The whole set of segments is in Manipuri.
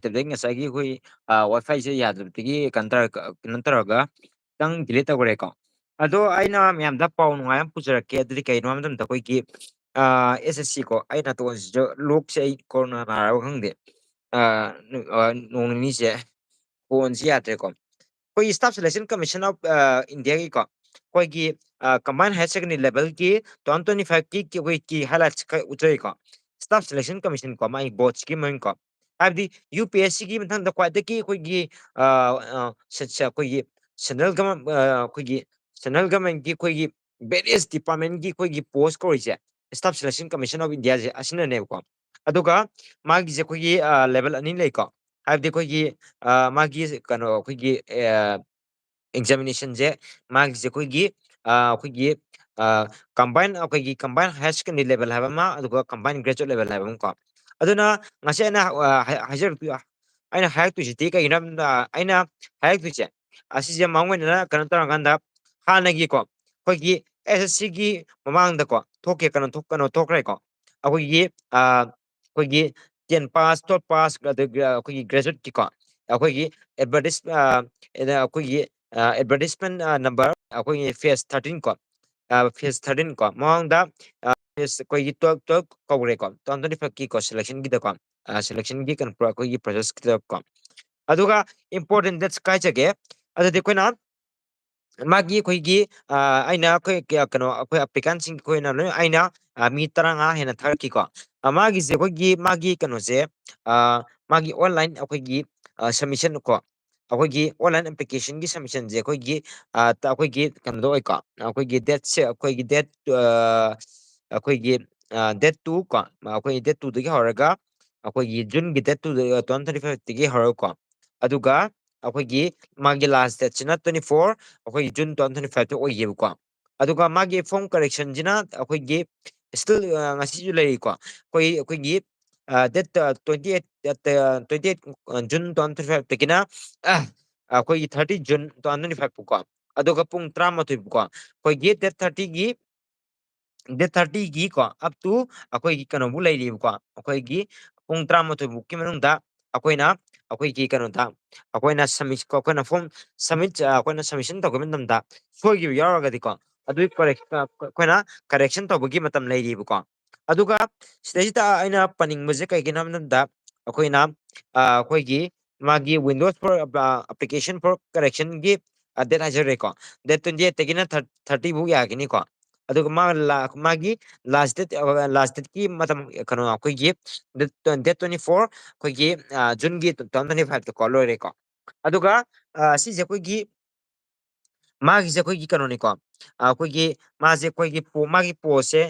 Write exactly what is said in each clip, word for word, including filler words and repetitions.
ꯂꯩꯇꯕꯗꯒꯤ ꯉꯁꯥꯏꯒꯤ ꯑꯩꯈꯣꯏ ꯋꯥꯏ ꯐꯥꯏꯁꯦ ꯌꯥꯗꯕꯗꯒꯤ ꯀꯩꯅꯣ ꯇꯧꯔꯒ ꯈꯤꯇꯪ ꯗꯤꯂꯦ ꯇꯧꯈ꯭ꯔꯦꯀꯣ꯫ ꯑꯗꯣ ꯑꯩꯅ ꯃꯌꯥꯝꯗ ꯄꯥꯎ ꯅꯨꯡꯉꯥꯏ ꯑꯃ ꯄꯨꯖꯔꯛꯀꯦ꯫ ꯑꯗꯨꯗꯤ ꯀꯩꯅꯣ ꯍꯥꯏꯕ ꯃꯇꯝꯗ ꯑꯩꯈꯣꯏꯒꯤ ꯑꯦꯁ ꯑꯦꯁ ꯁꯤ ꯀꯣ, ꯑꯩ ꯅꯥꯇꯣꯟꯁꯤꯁꯨ ꯂꯣꯛꯁꯦ ꯑꯩ ꯀꯣꯔꯣꯅꯥ ꯅꯥꯔꯕ ꯈꯪꯗꯦ꯫ ꯅꯣꯡ ꯅꯤꯅꯤꯁꯦ ꯈꯣꯟꯁꯤ ꯌꯥꯗ꯭ꯔꯦꯀꯣ꯫ ꯑꯩꯈꯣꯏꯒꯤ Staff Selection Commission of India ꯒꯤꯀꯣ, ꯑꯩꯈꯣꯏꯒꯤ ꯀꯝꯕꯥꯏꯟ ꯍꯥꯌꯔ ꯁꯦꯀꯦꯟꯗꯔꯤ ꯂꯦꯚꯦꯜꯒꯤ ꯇꯨ ꯊꯥꯎꯖꯟ ꯇ꯭ꯋꯦꯟꯇꯤ ꯐꯥꯏꯚꯀꯤ ꯑꯩꯈꯣꯏꯒꯤ ꯍꯥꯏꯂꯥꯏꯠꯁ ꯈꯔ ꯎꯠꯆꯔꯤꯀꯣ꯫ Staff Selection Commission ꯀꯣ, ꯃꯥꯒꯤ ꯕꯣꯔꯗꯁꯤꯒꯤ ꯃꯃꯤꯡ ꯀꯣ, ꯍꯥꯏꯕꯗꯤ ꯌꯨ ꯄꯤ ꯑꯦꯁ ꯁꯤꯒꯤ ꯃꯊꯪꯗ ꯈ꯭ꯋꯥꯏꯗꯒꯤ ꯑꯩꯈꯣꯏꯒꯤ ꯑꯩꯈꯣꯏꯒꯤ ꯁꯦꯟꯇ꯭ꯔꯦꯜ ꯒꯃꯦꯟ, ꯑꯩꯈꯣꯏꯒꯤ ꯁꯦꯟꯇ꯭ꯔꯦꯜ ꯒꯃꯦꯟꯒꯤ ꯑꯩꯈꯣꯏꯒꯤ ꯚꯦꯔꯤꯌꯁ ꯗꯤꯄꯥꯔꯠꯃꯦꯟꯒꯤ ꯑꯩꯈꯣꯏꯒꯤ ꯄꯣꯁ ꯀꯧꯔꯤꯁꯦ Staff Selection Commission of India ꯁꯦ ꯑꯁꯤꯅꯅꯦꯕꯀꯣ꯫ ꯑꯗꯨꯒ ꯃꯥꯒꯤꯁꯦ ꯑꯩꯈꯣꯏꯒꯤ ꯂꯦꯚꯦꯜ ꯑꯅꯤ ꯂꯩꯀꯣ꯫ ꯍꯥꯏꯕꯗꯤ ꯑꯩꯈꯣꯏꯒꯤ ꯃꯥꯒꯤ ꯀꯩꯅꯣ ꯑꯩꯈꯣꯏꯒꯤ ꯑꯦꯛꯖꯥꯃꯤꯅꯦꯁꯟꯁꯦ, ꯃꯥꯒꯤꯁꯦ ꯑꯩꯈꯣꯏꯒꯤ ꯑꯩꯈꯣꯏꯒꯤ ꯀꯝꯕꯥꯏꯟ ꯑꯩꯈꯣꯏꯒꯤ ꯀꯝꯕꯥꯏꯟ ꯍꯥꯌꯔ ꯁꯦꯀꯦꯟꯗꯔꯤ ꯂꯦꯚꯦꯜ ꯍꯥꯏꯕ ꯑꯃ, ꯑꯗꯨꯒ ꯀꯝꯕꯥꯏꯟ ꯒ꯭ꯔꯦꯖꯨꯋꯦꯠ ꯂꯦꯚꯦꯜ ꯍꯥꯏꯕ ꯑꯃꯀꯣ꯫ ꯑꯗꯨꯅ ꯉꯁꯤ ꯑꯩꯅ ꯍꯥꯏꯖꯔꯛꯇꯣꯏ ꯑꯩꯅ ꯍꯥꯏꯔꯛꯇꯣꯏꯁꯤꯗꯤ ꯀꯩꯒꯤꯅꯣ ꯍꯥꯏꯕꯗ, ꯑꯩꯅ ꯍꯥꯏꯔꯛꯇꯣꯏꯁꯦ ꯑꯁꯤꯁꯦ ꯃꯥꯡꯑꯣꯏꯅꯅ ꯀꯩꯅꯣ ꯇꯧꯔꯀꯥꯟꯗ, ꯍꯥꯟꯅꯒꯤꯀꯣ ꯑꯩꯈꯣꯏꯒꯤ ꯑꯦꯁ ꯑꯦꯁ ꯁꯤꯒꯤ ꯃꯃꯥꯡꯗꯀꯣ ꯊꯣꯛꯈꯤ, ꯀꯩꯅꯣ ꯊꯣꯛ ꯀꯩꯅꯣ ꯊꯣꯛꯈ꯭ꯔꯦꯀꯣ꯫ ꯑꯩꯈꯣꯏꯒꯤ ꯑꯩꯈꯣꯏꯒꯤ ꯇꯦꯟ ꯄꯥꯁ, ꯇꯨꯌꯦꯜꯞ ꯄꯥꯁ, ꯑꯗꯒꯤ ꯑꯩꯈꯣꯏꯒꯤ ꯒ꯭ꯔꯦꯖꯨꯋꯦꯠꯀꯤꯀꯣ ꯑꯩꯈꯣꯏꯒꯤ ꯑꯦꯗꯚꯔꯇꯤꯁ ꯑꯩꯈꯣꯏꯒꯤ ꯑꯦꯗꯚꯔꯇꯤꯁꯃꯦꯟ ꯅꯝꯕꯔ ꯑꯩꯈꯣꯏꯒꯤ ꯐꯦꯁ ꯊꯥꯔꯇꯤꯟ ꯀꯣ, ꯐꯦꯁ ꯊꯥꯔꯇꯤꯟ ꯀꯣ, ꯃꯃꯥꯡꯗ ꯑꯩꯈꯣꯏꯒꯤ ꯇꯨꯌꯦꯜꯞ ꯇꯨꯌꯦꯜꯞ ꯀꯧꯔꯦꯀꯣ, ꯇꯨ ꯊꯥꯎꯖꯟ ꯇ꯭ꯋꯦꯟꯇꯤ ꯐꯥꯏꯚꯀꯤꯀꯣ ꯁꯦꯂꯦꯛꯁꯟꯒꯤꯗꯀꯣ꯫ ꯁꯦꯂꯦꯛꯁꯟꯒꯤ ꯀꯩꯅꯣ ꯑꯩꯈꯣꯏꯒꯤ ꯄ꯭ꯔꯣꯁꯦꯁꯀꯤꯗꯀꯣ꯫ ꯑꯗꯨꯒ ꯏꯝꯄꯣꯔꯇꯦꯟ ꯗꯦꯠꯁ ꯀꯥꯏꯖꯒꯦ꯫ ꯑꯗꯨꯗꯤ ꯑꯩꯈꯣꯏꯅ ꯃꯥꯒꯤ ꯑꯩꯈꯣꯏꯒꯤ ꯑꯩꯅ ꯑꯩꯈꯣꯏ ꯀꯩꯅꯣ ꯑꯩꯈꯣꯏ ꯑꯦꯄ꯭ꯂꯤꯀꯥꯟꯁꯤꯡ ꯑꯩꯈꯣꯏꯅ ꯂꯣꯏ ꯑꯩꯅ ꯃꯤ ꯇꯔꯥꯃꯉꯥ ꯍꯦꯟꯅ ꯊꯥꯔꯛꯈꯤꯀꯣ꯫ ꯃꯥꯒꯤꯁꯦ ꯑꯩꯈꯣꯏꯒꯤ ꯃꯥꯒꯤ ꯀꯩꯅꯣꯁꯦ ꯃꯥꯒꯤ ꯑꯣꯟꯂꯥꯏꯟ ꯑꯩꯈꯣꯏꯒꯤ ꯁꯕꯃꯤꯁꯟ ꯀꯣ, ꯑꯩꯈꯣꯏꯒꯤ ꯑꯣꯟꯂꯥꯏꯟ ꯑꯦꯄ꯭ꯂꯤꯀꯦꯁꯟꯒꯤ ꯁꯕꯃꯤꯁꯟꯁꯦ ꯑꯩꯈꯣꯏꯒꯤ ꯑꯩꯈꯣꯏꯒꯤ ꯀꯩꯅꯣꯗ ꯑꯣꯏꯀꯣ, ꯑꯩꯈꯣꯏꯒꯤ ꯗꯦꯠꯁꯦ ꯑꯩꯈꯣꯏꯒꯤ ꯗꯦꯠ ꯑꯩꯈꯣꯏꯒꯤ ꯗꯦꯠ ꯇꯨ ꯀꯣ, ꯑꯩꯈꯣꯏꯒꯤ ꯗꯦꯠ ꯇꯨꯗꯒꯤ ꯍꯧꯔꯒ ꯑꯩꯈꯣꯏꯒꯤ ꯖꯨꯟꯒꯤ date two, two thousand twenty ꯐꯥꯏꯚꯇꯒꯤ ꯍꯧꯔꯒꯀꯣ꯫ ꯑꯗꯨꯒ ꯑꯩꯈꯣꯏꯒꯤ ꯃꯥꯒꯤ ꯂꯥꯁ ꯗꯦꯠꯁꯤꯅ ꯇ꯭ꯋꯦꯟꯇꯤ ꯐꯣꯔ, ꯑꯩꯈꯣꯏꯒꯤ ꯖꯨꯟ ꯇꯨ ꯊꯥꯎꯖꯟ ꯇ꯭ꯋꯦꯟꯇꯤ ꯐꯥꯏꯚꯇ ꯑꯣꯏꯈꯤꯕꯀꯣ꯫ ꯑꯗꯨꯒ ꯃꯥꯒꯤ ꯐꯣꯔꯝ ꯀꯔꯦꯛꯁꯟꯁꯤꯅ ꯑꯩꯈꯣꯏꯒꯤ ꯁ꯭ꯇꯤꯜ ꯉꯁꯤꯁꯨ ꯂꯩꯔꯤꯀꯣ꯫ ꯑꯩꯈꯣꯏ ꯑꯩꯈꯣꯏꯒꯤ date twenty eight, twenty eight June two thousand twenty ꯐꯥꯏꯚꯇꯒꯤꯅ ꯑꯩꯈꯣꯏꯒꯤ thirty June two thousand twenty five ꯐꯥꯎꯀꯣ꯫ ꯑꯗꯨꯒ ꯄꯨꯡ ꯇꯔꯥꯃꯥꯊꯣꯏ ꯐꯥꯎꯀꯣ, ꯑꯩꯈꯣꯏꯒꯤ ꯗꯦꯠ ꯊꯥꯔꯇꯤꯒꯤ ꯗꯦꯠ ꯊꯥꯔꯇꯤꯒꯤ ꯀꯣ, up to ꯑꯩꯈꯣꯏꯒꯤ ꯀꯩꯅꯣꯕꯨ ꯂꯩꯔꯤꯕꯀꯣ, ꯑꯩꯈꯣꯏꯒꯤ ꯄꯨꯡ ꯇꯔꯥꯃꯥꯊꯣꯏ ꯐꯥꯎꯀꯤ ꯃꯅꯨꯡꯗ ꯑꯩꯈꯣꯏꯅ ꯑꯩꯈꯣꯏꯒꯤ ꯀꯩꯅꯣꯗ ꯑꯩꯈꯣꯏꯅ ꯁꯕꯃꯤꯠ ꯑꯩꯈꯣꯏꯅ ꯐꯣꯝ ꯁꯕꯃꯤꯠ ꯑꯩꯈꯣꯏꯅ ꯁꯕꯃꯤꯁꯟ ꯇꯧꯈꯤꯕ ꯃꯇꯝꯗ ꯁꯣꯏꯈꯤꯕ ꯌꯥꯎꯔꯒꯗꯤꯀꯣ, ꯑꯗꯨꯒꯤ ꯀꯣꯔꯦꯛ ꯑꯩꯈꯣꯏꯅ ꯀꯔꯦꯛꯁꯟ ꯇꯧꯕꯒꯤ ꯃꯇꯝ ꯂꯩꯔꯤꯕꯀꯣ꯫ ꯑꯗꯨꯒ ꯁꯤꯗꯩꯁꯤꯗ ꯑꯩꯅ ꯄꯟꯅꯤꯡꯕꯁꯦ ꯀꯩꯒꯤꯅꯣ ꯍꯥꯏꯕ ꯃꯇꯝꯗ, ꯑꯩꯈꯣꯏꯅ ꯑꯩꯈꯣꯏꯒꯤ ꯃꯥꯒꯤ Windows for application for correction ꯒꯤ ꯗꯦꯠ ꯍꯥꯏꯖꯔꯦꯀꯣ, ꯗꯦꯠ ꯇ꯭ꯋꯦꯟꯇꯤ ꯑꯩꯠꯇꯒꯤꯅ ꯊꯥꯔꯇꯤ ꯐꯥꯎ ꯌꯥꯒꯅꯤꯀꯣ꯫ ꯑꯗꯨꯒ ꯃꯥ ꯃꯥꯒꯤ ꯂꯥꯁ ꯗꯦꯠ ꯂꯥꯁ ꯗꯦꯠꯀꯤ ꯃꯇꯝ ꯀꯩꯅꯣ ꯑꯩꯈꯣꯏꯒꯤ ꯗꯦꯠ ꯇ꯭ꯋꯦꯟꯇꯤ ꯐꯣꯔ ꯑꯩꯈꯣꯏꯒꯤ ꯖꯨꯟꯒꯤ ꯇꯨ ꯊꯥꯎꯖꯟ ꯇ꯭ꯋꯦꯟꯇꯤ ꯐꯥꯏꯚꯇꯀꯣ ꯂꯣꯏꯔꯦꯀꯣ꯫ ꯑꯗꯨꯒ ꯁꯤꯁꯦ ꯑꯩꯈꯣꯏꯒꯤ ꯃꯥꯒꯤꯁꯦ ꯑꯩꯈꯣꯏꯒꯤ ꯀꯩꯅꯣꯅꯤꯀꯣ꯫ ꯑꯩꯈꯣꯏꯒꯤ ꯃꯥꯁꯦ ꯑꯩꯈꯣꯏꯒꯤ ꯃꯥꯒꯤ ꯄꯣꯁꯁꯦ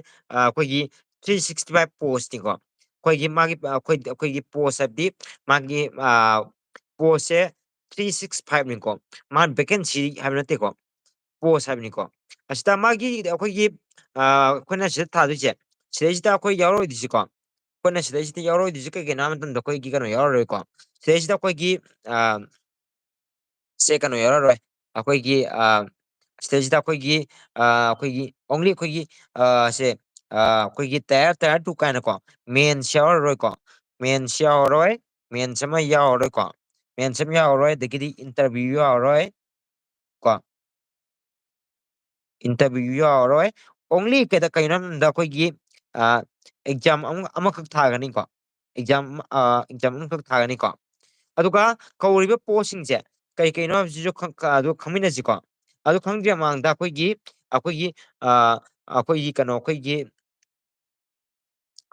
ꯑꯩꯈꯣꯏꯒꯤ ꯊ꯭ꯔꯤ ꯁꯤꯛꯁꯇꯤ ꯐꯥꯏꯚ ꯄꯣꯁꯅꯤꯀꯣ꯫ ꯑꯩꯈꯣꯏꯒꯤ ꯃꯥꯒꯤ ꯑꯩꯈꯣꯏ ꯑꯩꯈꯣꯏꯒꯤ ꯄꯣꯁ ꯍꯥꯏꯕꯗꯤ ꯃꯥꯒꯤ ꯄꯣꯁꯁꯦ ꯊ꯭ꯔꯤ ꯁꯤꯛꯁ ꯐꯥꯏꯚꯅꯤꯀꯣ꯫ ꯃꯥ ꯚꯦꯀꯦꯟꯁꯤ ꯍꯥꯏꯕ ꯅꯠꯇꯦꯀꯣ, ꯄꯣꯁ ꯍꯥꯏꯕꯅꯤꯀꯣ꯫ ꯑꯁꯤꯗ ꯃꯥꯒꯤ ꯑꯩꯈꯣꯏꯒꯤ ꯑꯩꯈꯣꯏꯅ ꯁꯤꯗ ꯊꯥꯗꯣꯏꯁꯦ, ꯁꯤꯗꯩꯁꯤꯗ ꯑꯩꯈꯣꯏ ꯌꯥꯎꯔꯣꯏꯗꯣꯏꯁꯤꯀꯣ꯫ ꯑꯩꯈꯣꯏꯅ ꯁꯤꯗꯩꯁꯤꯗ ꯌꯥꯎꯔꯣꯏꯗꯣꯏꯁꯤ ꯀꯩꯒꯤꯅꯣ ꯍꯥꯏꯕ ꯃꯇꯝꯗ ꯑꯩꯈꯣꯏꯒꯤ ꯀꯩꯅꯣ ꯌꯥꯎꯔꯔꯣꯏꯀꯣ꯫ ꯁꯤꯗꯩꯁꯤꯗ ꯑꯩꯈꯣꯏꯒꯤ ꯁꯦ ꯀꯩꯅꯣ ꯌꯥꯎꯔꯔꯣꯏ꯫ ꯑꯩꯈꯣꯏꯒꯤ ꯁꯤꯗꯩꯁꯤꯗ ꯑꯩꯈꯣꯏꯒꯤ ꯑꯩꯈꯣꯏꯒꯤ ꯑꯣꯡꯂꯤ ꯑꯩꯈꯣꯏꯒꯤ ꯁꯦ ꯑꯩꯈꯣꯏꯒꯤ ꯇꯥꯏꯌꯔ ꯇꯥꯏꯌꯔ ꯇꯨ ꯀꯥꯏꯅꯀꯣ, ꯃꯦꯟꯁ ꯌꯥꯎꯔꯔꯣꯏꯀꯣ꯫ ꯃꯦꯟꯁ ꯌꯥꯎꯔꯔꯣꯏ꯫ ꯃꯦꯟꯁ ꯑꯃ ꯌꯥꯎꯔꯔꯣꯏꯀꯣ꯫ ꯃꯦꯟꯁ ꯑꯃ ꯌꯥꯎꯔꯔꯣꯏ, ꯑꯗꯒꯤꯗꯤ ꯏꯟꯇꯔꯚꯤꯌꯨ ꯌꯥꯎꯔꯔꯣꯏ ꯀꯣ꯫ ꯏꯟꯇꯔꯚꯤꯌꯨ ꯌꯥꯎꯔꯔꯣꯏ꯫ ꯑꯣꯡꯂꯤ ꯀꯩꯗ ꯀꯩꯅꯣ ꯍꯥꯏꯕꯗ ꯑꯩꯈꯣꯏꯒꯤ ꯑꯦꯛꯖꯥꯝ ꯑꯃꯈꯛ ꯊꯥꯒꯅꯤꯀꯣ꯫ ꯑꯦꯛꯖꯥꯝ ꯑꯦꯛꯖꯥꯝ ꯑꯃꯈꯛ ꯊꯥꯒꯅꯤꯀꯣ꯫ ꯑꯗꯨꯒ ꯀꯧꯔꯤꯕ ꯄꯣꯁꯁꯤꯡꯁꯦ ꯀꯩ ꯀꯩꯅꯣ ꯍꯥꯏꯕꯁꯤꯁꯨ ꯑꯗꯨ ꯈꯪꯃꯤꯟꯅꯁꯤꯀꯣ꯫ ꯑꯗꯨ ꯈꯪꯗ꯭ꯔꯤ ꯃꯃꯥꯡꯗ ꯑꯩꯈꯣꯏꯒꯤ ꯑꯩꯈꯣꯏꯒꯤ ꯑꯩꯈꯣꯏꯒꯤ ꯀꯩꯅꯣ ꯑꯩꯈꯣꯏꯒꯤ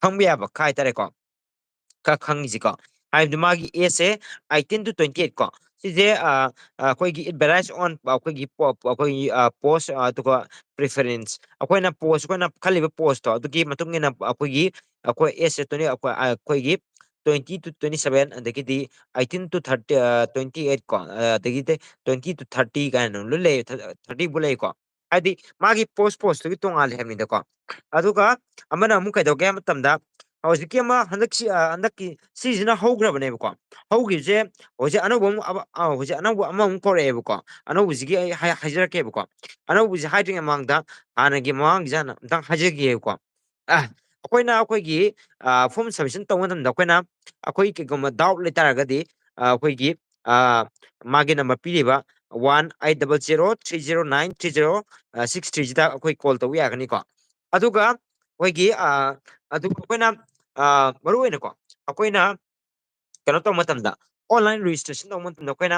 ꯈꯪꯕ ꯌꯥꯕ ꯈꯔ ꯍꯥꯏꯇꯥꯔꯦꯀꯣ꯫ ꯈꯔ ꯈꯪꯉꯤꯁꯤꯀꯣ, ꯍꯥꯏꯕꯗꯤ ꯃꯥꯒꯤ ꯑꯦꯖꯁꯦ ꯑꯩꯠꯇꯤꯟ to twenty eight ꯀꯣ꯫ ꯁꯤꯁꯦ ꯑꯩꯈꯣꯏꯒꯤ it varies on ꯑꯩꯈꯣꯏꯒꯤ ꯑꯩꯈꯣꯏꯒꯤ ꯄꯣꯁ ꯑꯗꯨꯒ ꯄ꯭ꯔꯤꯐꯔꯦꯟꯁ, ꯑꯩꯈꯣꯏꯅ ꯄꯣꯁ ꯑꯩꯈꯣꯏꯅ ꯈꯜꯂꯤꯕ ꯄꯣꯁꯇꯣ ꯑꯗꯨꯒꯤ ꯃꯇꯨꯡ ꯏꯟꯅ ꯑꯩꯈꯣꯏꯒꯤ ꯑꯩꯈꯣꯏ ꯑꯦꯖꯁꯦ ꯇ꯭ꯋꯦꯟꯇꯤ ꯑꯩꯈꯣꯏꯒꯤ twenty to twenty seven ꯑꯗꯒꯤꯗꯤ eighteen to thirty twenty eight ꯀꯣ, ꯑꯗꯒꯤꯗꯤ twenty to thirty ꯀꯥꯏꯅ ꯂꯣꯏ ꯂꯩ꯫ ꯊꯥꯔꯇꯤꯕꯨ ꯂꯩꯀꯣ꯫ ꯍꯥꯏꯗꯤ ꯃꯥꯒꯤ ꯄꯣꯁ ꯄꯣꯁꯇꯨꯒꯤ ꯇꯣꯉꯥꯜꯂꯦ ꯍꯥꯏꯕꯅꯤꯗꯀꯣ꯫ ꯑꯗꯨꯒ ꯑꯃꯅ ꯑꯃꯨꯛ ꯀꯩꯗꯧꯒꯦ ꯍꯥꯏꯕ ꯃꯇꯝꯗ ꯍꯧꯖꯤꯛꯀꯤ ꯑꯃ ꯍꯟꯗꯛꯁꯤ ꯍꯟꯗꯛꯀꯤ ꯁꯤꯁꯤꯅ ꯍꯧꯈ꯭ꯔꯕꯅꯦꯕꯀꯣ꯫ ꯍꯧꯈꯤꯕꯁꯦ ꯍꯧꯖꯤꯛ ꯑꯅꯧꯕ ꯑꯃꯨꯛ ꯍꯧꯖꯤꯛ ꯑꯅꯧꯕ ꯑꯃꯃꯨꯛ ꯀꯧꯔꯛꯑꯦꯕꯀꯣ꯫ ꯑꯅꯧꯕꯁꯤꯒꯤ ꯑꯩ ꯍꯥꯏꯖꯔꯛꯀꯦꯕꯀꯣ꯫ ꯑꯅꯧꯕꯁꯤ ꯍꯥꯏꯗ꯭ꯔꯤꯉꯩ ꯃꯃꯥꯡꯗ ꯍꯥꯟꯅꯒꯤ ꯃꯃꯥꯡꯒꯤꯁꯦ ꯍꯥꯟꯅ ꯑꯝꯇꯪ ꯍꯥꯏꯖꯒꯦꯕꯀꯣ꯫ ꯑ ꯑꯩꯈꯣꯏꯅ ꯑꯩꯈꯣꯏꯒꯤ ꯐꯣꯝ ꯁꯕꯃꯤꯁꯟ ꯇꯧꯕ ꯃꯇꯝꯗ ꯑꯩꯈꯣꯏꯅ ꯑꯩꯈꯣꯏ ꯀꯩꯒꯨꯝꯕ ꯗꯥꯎꯠ ꯂꯩꯇꯥꯔꯒꯗꯤ ꯑꯩꯈꯣꯏꯒꯤ ꯃꯥꯒꯤ ꯅꯝꯕꯔ ꯄꯤꯔꯤꯕ one eight double zero three zero nine three zero six ꯊ꯭ꯔꯤꯁꯤꯗ ꯑꯩꯈꯣꯏ ꯀꯣꯜ ꯇꯧꯕ ꯌꯥꯒꯅꯤꯀꯣ꯫ ꯑꯗꯨꯒ ꯑꯩꯈꯣꯏꯒꯤ ꯑꯗꯨꯒ ꯑꯩꯈꯣꯏꯅ ꯃꯔꯨ ꯑꯣꯏꯅꯀꯣ ꯑꯩꯈꯣꯏꯅ ꯀꯩꯅꯣ ꯇꯧꯕ ꯃꯇꯝꯗ, ꯑꯣꯟꯂꯥꯏꯟ ꯔꯦꯖꯤꯁꯇ꯭ꯔꯦꯁꯟ ꯇꯧꯕ ꯃꯇꯝꯗ ꯑꯩꯈꯣꯏꯅ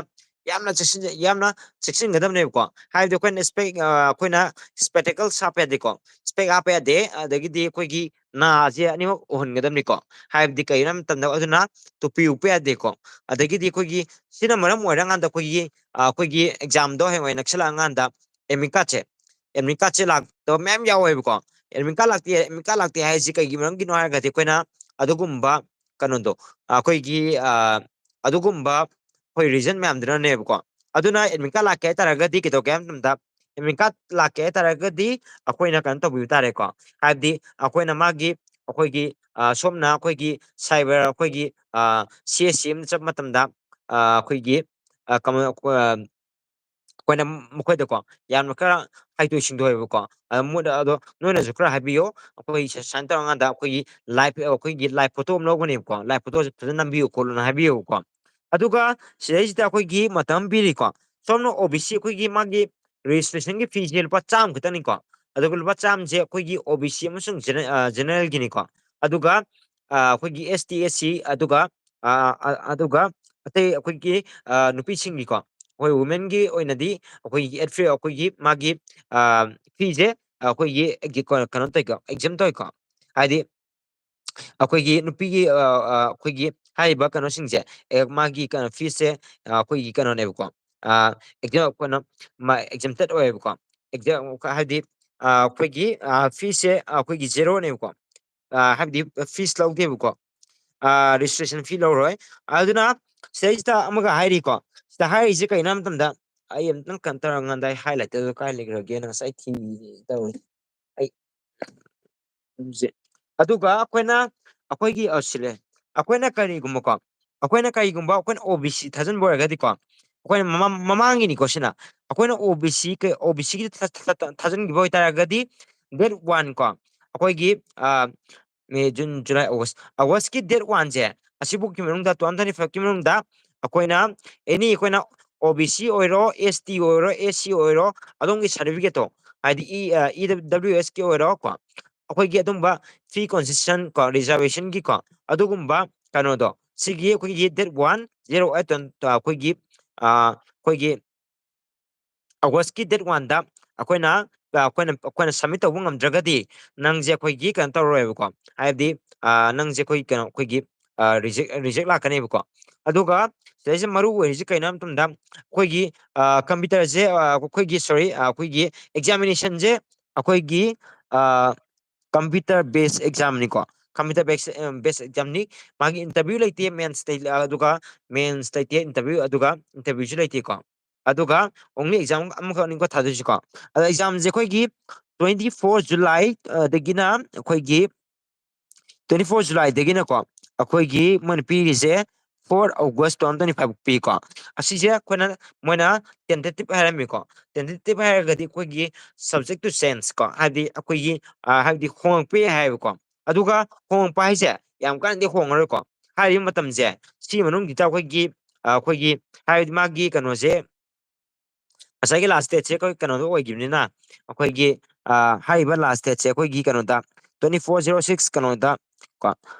ꯌꯥꯝꯅ ꯆꯦꯛꯁꯤꯟ ꯌꯥꯝꯅ ꯆꯦꯛꯁꯤꯟꯒꯗꯕꯅꯦꯕꯀꯣ꯫ ꯍꯥꯏꯕꯗꯤ ꯑꯩꯈꯣꯏꯅ ꯏꯁꯄꯦꯛ ꯑꯩꯈꯣꯏꯅ ꯏꯁꯄꯦꯛꯇꯦꯀꯜꯁ ꯍꯥꯞꯄ ꯌꯥꯗꯦꯀꯣ꯫ ꯏꯁꯄꯦꯛ ꯍꯥꯞꯄ ꯌꯥꯗꯦ꯫ ꯑꯗꯒꯤꯗꯤ ꯑꯩꯈꯣꯏꯒꯤ ꯅꯥꯁꯦ ꯑꯅꯤꯃꯛ ꯎꯍꯟꯒꯗꯕꯅꯤꯀꯣ꯫ ꯍꯥꯏꯕꯗꯤ ꯀꯩꯒꯤꯅꯣ ꯍꯥꯏꯕ ꯃꯇꯝꯗ ꯑꯗꯨꯅ ꯇꯨꯄꯤ ꯎꯞꯄ ꯌꯥꯗꯦꯀꯣ꯫ ꯑꯗꯒꯤꯗꯤ ꯑꯩꯈꯣꯏꯒꯤ ꯁꯤꯅ ꯃꯔꯝ ꯑꯣꯏꯔꯀꯥꯟꯗ ꯑꯩꯈꯣꯏꯒꯤ ꯑꯩꯈꯣꯏꯒꯤ ꯑꯦꯛꯖꯥꯝꯗꯣ ꯍꯌꯦꯡꯋꯥꯏ ꯅꯛꯁꯤꯜꯂꯛꯑꯀꯥꯟꯗ ꯑꯦꯗꯃꯤꯠ ꯀꯥꯔꯠꯁꯦ ꯑꯦꯗꯃꯤꯠ ꯀꯥꯔꯠꯁꯦ ꯂꯥꯛꯇꯕ ꯃꯌꯥꯝ ꯌꯥꯎꯋꯦꯕꯀꯣ꯫ ꯑꯦꯗꯃꯤꯠ ꯀꯥꯔꯠ ꯂꯥꯛꯇꯦ ꯑꯦꯗꯃꯤꯠ ꯀꯥꯔꯠ ꯂꯥꯛꯇꯦ ꯍꯥꯏꯁꯤ ꯀꯩꯒꯤ ꯃꯔꯝꯒꯤꯅꯣ ꯍꯥꯏꯔꯒꯗꯤ ꯑꯩꯈꯣꯏꯅ ꯑꯗꯨꯒꯨꯝꯕ ꯀꯩꯅꯣꯗꯣ ꯑꯩꯈꯣꯏꯒꯤ ꯑꯗꯨꯒꯨꯝꯕ ꯑꯩꯈꯣꯏ ꯔꯤꯖꯟ ꯃꯌꯥꯝꯗꯨꯅꯅꯦꯕꯀꯣ꯫ ꯑꯗꯨꯅ ꯑꯦꯗꯃꯤꯠ ꯀꯥꯔꯠ ꯂꯥꯛꯀꯦ ꯍꯥꯏꯇꯥꯔꯒꯗꯤ ꯀꯩꯗꯧꯒꯦ ꯍꯥꯏꯕ ꯃꯇꯝꯗ ꯑꯦꯗꯃꯤꯠ ꯀꯥꯔꯠ ꯂꯥꯛꯀꯦ ꯍꯥꯏꯇꯥꯔꯒꯗꯤ ꯑꯩꯈꯣꯏꯅ ꯀꯩꯅꯣ ꯇꯧꯕꯤꯕ ꯇꯥꯔꯦꯀꯣ꯫ ꯍꯥꯏꯕꯗꯤ ꯑꯩꯈꯣꯏꯅ ꯃꯥꯒꯤ ꯑꯩꯈꯣꯏꯒꯤ ꯁꯣꯝꯅ ꯑꯩꯈꯣꯏꯒꯤ ꯁꯥꯏꯕꯔ ꯑꯩꯈꯣꯏꯒꯤ ꯁꯤ ꯑꯦꯁ ꯁꯤ ꯑꯃꯗ ꯆꯠꯄ ꯃꯇꯝꯗ ꯑꯩꯈꯣꯏꯒꯤ ꯑꯩꯈꯣꯏꯅ ꯃꯈꯣꯏꯗꯀꯣ ꯌꯥꯝꯅ ꯈꯔ ꯍꯥꯏꯗꯣꯛ ꯁꯤꯡꯗꯣꯛꯑꯦꯕꯀꯣ꯫ ꯑꯗꯣ ꯃꯣꯏꯗ ꯑꯗꯣ ꯅꯣꯏꯅꯁꯨ ꯈꯔ ꯍꯥꯏꯕꯤꯌꯣ꯫ ꯑꯩꯈꯣꯏ ꯁꯨꯃꯥꯏꯅ ꯇꯧꯔꯀꯥꯟꯗ ꯑꯩꯈꯣꯏꯒꯤ ꯂꯥꯏꯐ ꯑꯩꯈꯣꯏꯒꯤ ꯂꯥꯏꯐ ꯐꯣꯇꯣ ꯑꯃ ꯂꯧꯒꯅꯦꯕꯀꯣ꯫ ꯂꯥꯏꯐ ꯐꯣꯇꯣꯁꯦ ꯐꯖꯅ ꯅꯝꯕꯤꯌꯨ ꯈꯣꯠꯂꯨꯅ ꯍꯥꯏꯕꯤꯌꯦꯕꯀꯣ꯫ ꯑꯗꯨꯒ ꯁꯤꯗꯩꯁꯤꯗ ꯑꯩꯈꯣꯏꯒꯤ ꯃꯇꯝ ꯑꯃ ꯄꯤꯔꯤꯀꯣ꯫ ꯁꯣꯝꯅ ꯑꯣ ꯕꯤ ꯁꯤ ꯑꯩꯈꯣꯏꯒꯤ ꯃꯥꯒꯤ ꯔꯦꯖꯤꯁꯇ꯭ꯔꯦꯁꯟꯒꯤ ꯐꯤꯁꯦ ꯂꯨꯄꯥ ꯆꯥꯝꯃ ꯈꯛꯇꯅꯤꯀꯣ꯫ ꯑꯗꯨꯒ ꯂꯨꯄꯥ ꯆꯥꯝꯃꯁꯦ ꯑꯩꯈꯣꯏꯒꯤ ꯑꯣ ꯕꯤ ꯁꯤ ꯑꯃꯁꯨꯡ ꯖꯦꯅꯔꯦꯜꯒꯤꯅꯤꯀꯣ꯫ ꯑꯗꯨꯒ ꯑꯩꯈꯣꯏꯒꯤ ꯑꯦꯁ ꯇꯤ ꯑꯦꯁ ꯁꯤ ꯑꯗꯨꯒ ꯑꯗꯨꯒ ꯑꯇꯩ ꯑꯩꯈꯣꯏꯒꯤ ꯅꯨꯄꯤꯁꯤꯡꯒꯤꯀꯣ ꯑꯩꯈꯣꯏ ꯋꯨꯃꯦꯟꯒꯤ ꯑꯣꯏꯅꯗꯤ ꯑꯩꯈꯣꯏꯒꯤ ꯑꯦꯠ ꯐ꯭ꯔꯤ ꯑꯩꯈꯣꯏꯒꯤ ꯃꯥꯒꯤ ꯐꯤꯁꯦ ꯑꯩꯈꯣꯏꯒꯤ ꯀꯩꯅꯣ ꯇꯧꯋꯤꯀꯣ ꯑꯦꯛꯖꯝ ꯇꯧꯋꯤꯀꯣ꯫ ꯍꯥꯏꯗꯤ ꯑꯩꯈꯣꯏꯒꯤ ꯅꯨꯄꯤꯒꯤ ꯑꯩꯈꯣꯏꯒꯤ ꯍꯥꯏꯔꯤꯕ ꯀꯩꯅꯣꯁꯤꯡꯁꯦ ꯃꯥꯒꯤ ꯀꯩꯅꯣ ꯐꯤꯁꯦ ꯑꯩꯈꯣꯏꯒꯤ ꯀꯩꯅꯣꯅꯦꯕꯀꯣ꯫ ꯑꯦꯛꯖꯝ ꯀꯩꯅꯣ ꯑꯦꯛꯖꯝꯇꯦꯠ ꯑꯣꯏꯌꯦꯕꯀꯣ꯫ ꯍꯥꯏꯗꯤ ꯑꯩꯈꯣꯏꯒꯤ ꯐꯤꯁꯦ ꯑꯩꯈꯣꯏꯒꯤ ꯖꯦꯔꯣꯅꯦꯕꯀꯣ꯫ ꯍꯥꯏꯕꯗꯤ ꯐꯤꯁ ꯂꯧꯗꯦꯕꯀꯣ꯫ ꯔꯦꯖꯤꯁꯇ꯭ꯔꯦꯁꯟ ꯐꯤ ꯂꯧꯔꯣꯏ꯫ ꯑꯗꯨꯅ ꯁꯤꯗꯩꯁꯤꯗ ꯑꯃꯒ ꯍꯥꯏꯔꯤꯀꯣ꯫ ꯁꯤꯗ ꯍꯥꯏꯔꯤꯁꯦ ꯀꯩꯅꯣ ꯍꯥꯏꯕ ꯃꯇꯝꯗ ꯑꯩ ꯑꯝꯇꯪ ꯀꯩꯅꯣ ꯇꯧꯔꯀꯥꯟꯗ ꯑꯩ ꯍꯥꯏ ꯂꯥꯏꯠꯇꯨ ꯀꯥꯏ ꯂꯩꯈ꯭ꯔꯒꯦꯅ ꯉꯁꯥꯏ ꯊꯤ ꯇꯧꯔꯤ꯫ ꯑꯩ ꯎꯝꯁꯦ꯫ ꯑꯗꯨꯒ ꯑꯩꯈꯣꯏꯅ ꯑꯩꯈꯣꯏꯒꯤ ꯑ, ꯁꯤꯂꯦ ꯑꯩꯈꯣꯏꯅ ꯀꯔꯤꯒꯨꯝꯕꯀꯣ ꯑꯩꯈꯣꯏꯅ ꯀꯔꯤꯒꯨꯝꯕ ꯑꯩꯈꯣꯏꯅ ꯑꯣ ꯕꯤ ꯁꯤ ꯊꯥꯖꯤꯟꯕ ꯑꯣꯏꯔꯒꯗꯤꯀꯣ ꯑꯩꯈꯣꯏꯅ ꯃꯃꯥꯡ- ꯃꯃꯥꯡꯒꯤꯅꯤꯀꯣ ꯁꯤꯅ ꯑꯩꯈꯣꯏꯅ ꯑꯣ ꯕꯤ ꯁꯤ ꯑꯣ ꯕꯤ ꯁꯤꯒꯤ ꯊꯥꯖꯤꯟꯈꯤꯕ ꯑꯣꯏꯇꯥꯔꯒꯗꯤ ꯗꯦꯠ ꯋꯥꯟ ꯀꯣ ꯑꯩꯈꯣꯏꯒꯤ ꯃꯦ, ꯖꯨꯟ, ꯖꯨꯂꯥꯏ, ꯑꯣꯒꯁ, ꯑꯣꯒꯁꯀꯤ ꯗꯦꯠ ꯋꯥꯟꯁꯦ, ꯑꯁꯤꯐꯥꯎꯒꯤ ꯃꯅꯨꯡꯗ, ꯇꯨ ꯊꯥꯎꯖꯟ ꯇ꯭ꯋꯦꯟꯇꯤ ꯐꯥꯏꯚꯀꯤ ꯃꯅꯨꯡꯗ ꯑꯩꯈꯣꯏꯅ ꯑꯦꯅꯤ, ꯑꯩꯈꯣꯏꯅ ꯑꯣ ꯕꯤ ꯁꯤ ꯑꯣꯏꯔꯣ, ꯑꯦꯁ ꯇꯤ ꯑꯣꯏꯔꯣ, ꯑꯦꯁ ꯁꯤ ꯑꯣꯏꯔꯣ, ꯑꯗꯣꯝꯒꯤ ꯁꯥꯔꯇꯤꯐꯤꯀꯦꯠꯇꯣ, ꯍꯥꯏꯗꯤ ꯏ ꯗꯕ꯭ꯂꯤꯌꯨ ꯑꯦꯁꯀꯤ ꯑꯣꯏꯔꯣ ꯀꯣ, ꯑꯩꯈꯣꯏꯒꯤ ꯑꯗꯨꯝꯕ ꯐ꯭ꯔꯤ ꯀꯣꯟꯁꯦꯁꯟ ꯀꯣ, ꯔꯤꯖꯥꯔꯕꯦꯁꯟꯒꯤ ꯀꯣ, ꯑꯗꯨꯒꯨꯝꯕ ꯀꯩꯅꯣꯗꯣ, ꯁꯤꯒꯤ ꯑꯩꯈꯣꯏꯒꯤ ꯗꯦꯠ ꯋꯥꯟ, ꯖꯦꯔꯣ ꯑꯩꯠ, ꯑꯩꯈꯣꯏꯒꯤ ꯑꯩꯈꯣꯏꯒꯤ ꯑꯣꯒꯁꯀꯤ ꯗꯦꯠ ꯋꯥꯟꯗ ꯑꯩꯈꯣꯏꯅ ꯑꯩꯈꯣꯏꯅ ꯑꯩꯈꯣꯏꯅ ꯁꯕꯃꯤꯠ ꯇꯧꯕ ꯉꯝꯗ꯭ꯔꯒꯗꯤ, ꯅꯪꯁꯦ ꯑꯩꯈꯣꯏꯒꯤ ꯀꯩꯅꯣ ꯇꯧꯔꯔꯣꯏꯕꯀꯣ꯫ ꯍꯥꯏꯕꯗꯤ ꯅꯪꯁꯦ ꯑꯩꯈꯣꯏ ꯀꯩꯅꯣ, ꯑꯩꯈꯣꯏꯒꯤ ꯔꯤꯖꯦꯛ ꯔꯤꯖꯦꯛ ꯂꯥꯛꯀꯅꯦꯕꯀꯣ꯫ ꯑꯗꯨꯒ ꯁꯤꯗꯩꯁꯤꯗ ꯃꯔꯨ ꯑꯣꯏꯔꯤꯁꯦ ꯀꯩꯅꯣ ꯍꯥꯏꯕ ꯃꯇꯝꯗ, ꯑꯩꯈꯣꯏꯒꯤ ꯀꯝꯄ꯭ꯌꯨꯇꯔꯁꯦ, ꯑꯩꯈꯣꯏꯒꯤ, ꯁꯣꯔꯤ, ꯑꯩꯈꯣꯏꯒꯤ ꯑꯦꯛꯖꯥꯃꯤꯅꯦꯁꯟꯁꯦ ꯑꯩꯈꯣꯏꯒꯤ ꯀꯝꯄ꯭ꯌꯨꯇꯔ ꯕꯦꯁ ꯑꯦꯛꯖꯥꯝꯅꯤꯀꯣ꯫ ꯀꯝꯄ꯭ꯌꯨꯇꯔ ꯕꯦꯁ ꯕꯦꯁ ꯑꯦꯛꯖꯥꯝꯅꯤ꯫ ꯃꯥꯒꯤ ꯏꯟꯇꯔꯚ꯭ꯌꯨ ꯂꯩꯇꯦ, ꯃꯦꯟꯁ, ꯑꯗꯨꯒ ꯃꯦꯟꯁ ꯂꯩꯇꯦ, ꯏꯟꯇꯔꯚ꯭ꯌꯨ, ꯑꯗꯨꯒ ꯏꯟꯇꯔꯚ꯭ꯌꯨꯁꯨ ꯂꯩꯇꯦꯀꯣ꯫ ꯑꯗꯨꯒ ꯑꯣꯡꯂꯤ ꯑꯦꯛꯖꯥꯝ ꯑꯃꯈꯛꯅꯤꯀꯣ ꯊꯥꯗꯣꯏꯁꯤꯀꯣ꯫ ꯑꯗꯣ ꯑꯦꯛꯖꯥꯝꯁꯦ ꯑꯩꯈꯣꯏꯒꯤ ꯇ꯭ꯋꯦꯟꯇꯤ ꯐꯣꯔ ꯖꯨꯂꯥꯏ ꯗꯒꯤꯅ ꯑꯩꯈꯣꯏꯒꯤ ꯇ꯭ꯋꯦꯟꯇꯤ ꯐꯣꯔ ꯖꯨꯂꯥꯏꯗꯒꯤꯅꯀꯣ, ꯑꯩꯈꯣꯏꯒꯤ ꯃꯣꯏꯅ ꯄꯤꯔꯤꯁꯦ four August two thousand twenty five ꯄꯤꯀꯣ꯫ ꯑꯁꯤꯁꯦ ꯑꯩꯈꯣꯏꯅ, ꯃꯣꯏꯅ ꯇꯦꯟꯇꯦꯇꯤꯞ ꯍꯥꯏꯔꯝꯃꯤꯀꯣ꯫ ꯇꯦꯟꯇꯦꯇꯤꯞ ꯍꯥꯏꯔꯒꯗꯤ ꯑꯩꯈꯣꯏꯒꯤ subject to change ꯀꯣ, ꯍꯥꯏꯕꯗꯤ ꯑꯩꯈꯣꯏꯒꯤ ꯍꯥꯏꯕꯗꯤ ꯍꯣꯡꯉꯛꯄ ꯌꯥꯏ ꯍꯥꯏꯕꯀꯣ꯫ ꯑꯗꯨꯒ ꯍꯣꯡꯉꯛꯄ ꯍꯥꯏꯁꯦ ꯌꯥꯝ ꯀꯟꯅꯗꯤ ꯍꯣꯡꯉꯔꯣꯏꯀꯣ꯫ ꯍꯥꯏꯔꯤꯕ ꯃꯇꯝꯁꯦ, ꯁꯤ ꯃꯅꯨꯡꯁꯤꯗ ꯑꯩꯈꯣꯏꯒꯤ ꯑꯩꯈꯣꯏꯒꯤ ꯍꯥꯏꯕꯗꯤ ꯃꯥꯒꯤ ꯀꯩꯅꯣꯁꯦ, ꯉꯁꯥꯏꯒꯤ ꯂꯥꯁ ꯗꯦꯠꯁꯦ ꯑꯩꯈꯣꯏ ꯀꯩꯅꯣꯗ ꯑꯣꯏꯈꯤꯕꯅꯤꯅ, ꯑꯩꯈꯣꯏꯒꯤ ꯍꯥꯏꯔꯤꯕ ꯂꯥꯁ ꯗꯦꯠꯁꯦ ꯑꯩꯈꯣꯏꯒꯤ ꯀꯩꯅꯣꯗ, ꯇ꯭ꯋꯦꯟꯇꯤ ꯐꯣꯔ ꯖꯦꯔꯣ ꯁꯤꯛꯁ ꯀꯩꯅꯣꯗ ꯀꯣ,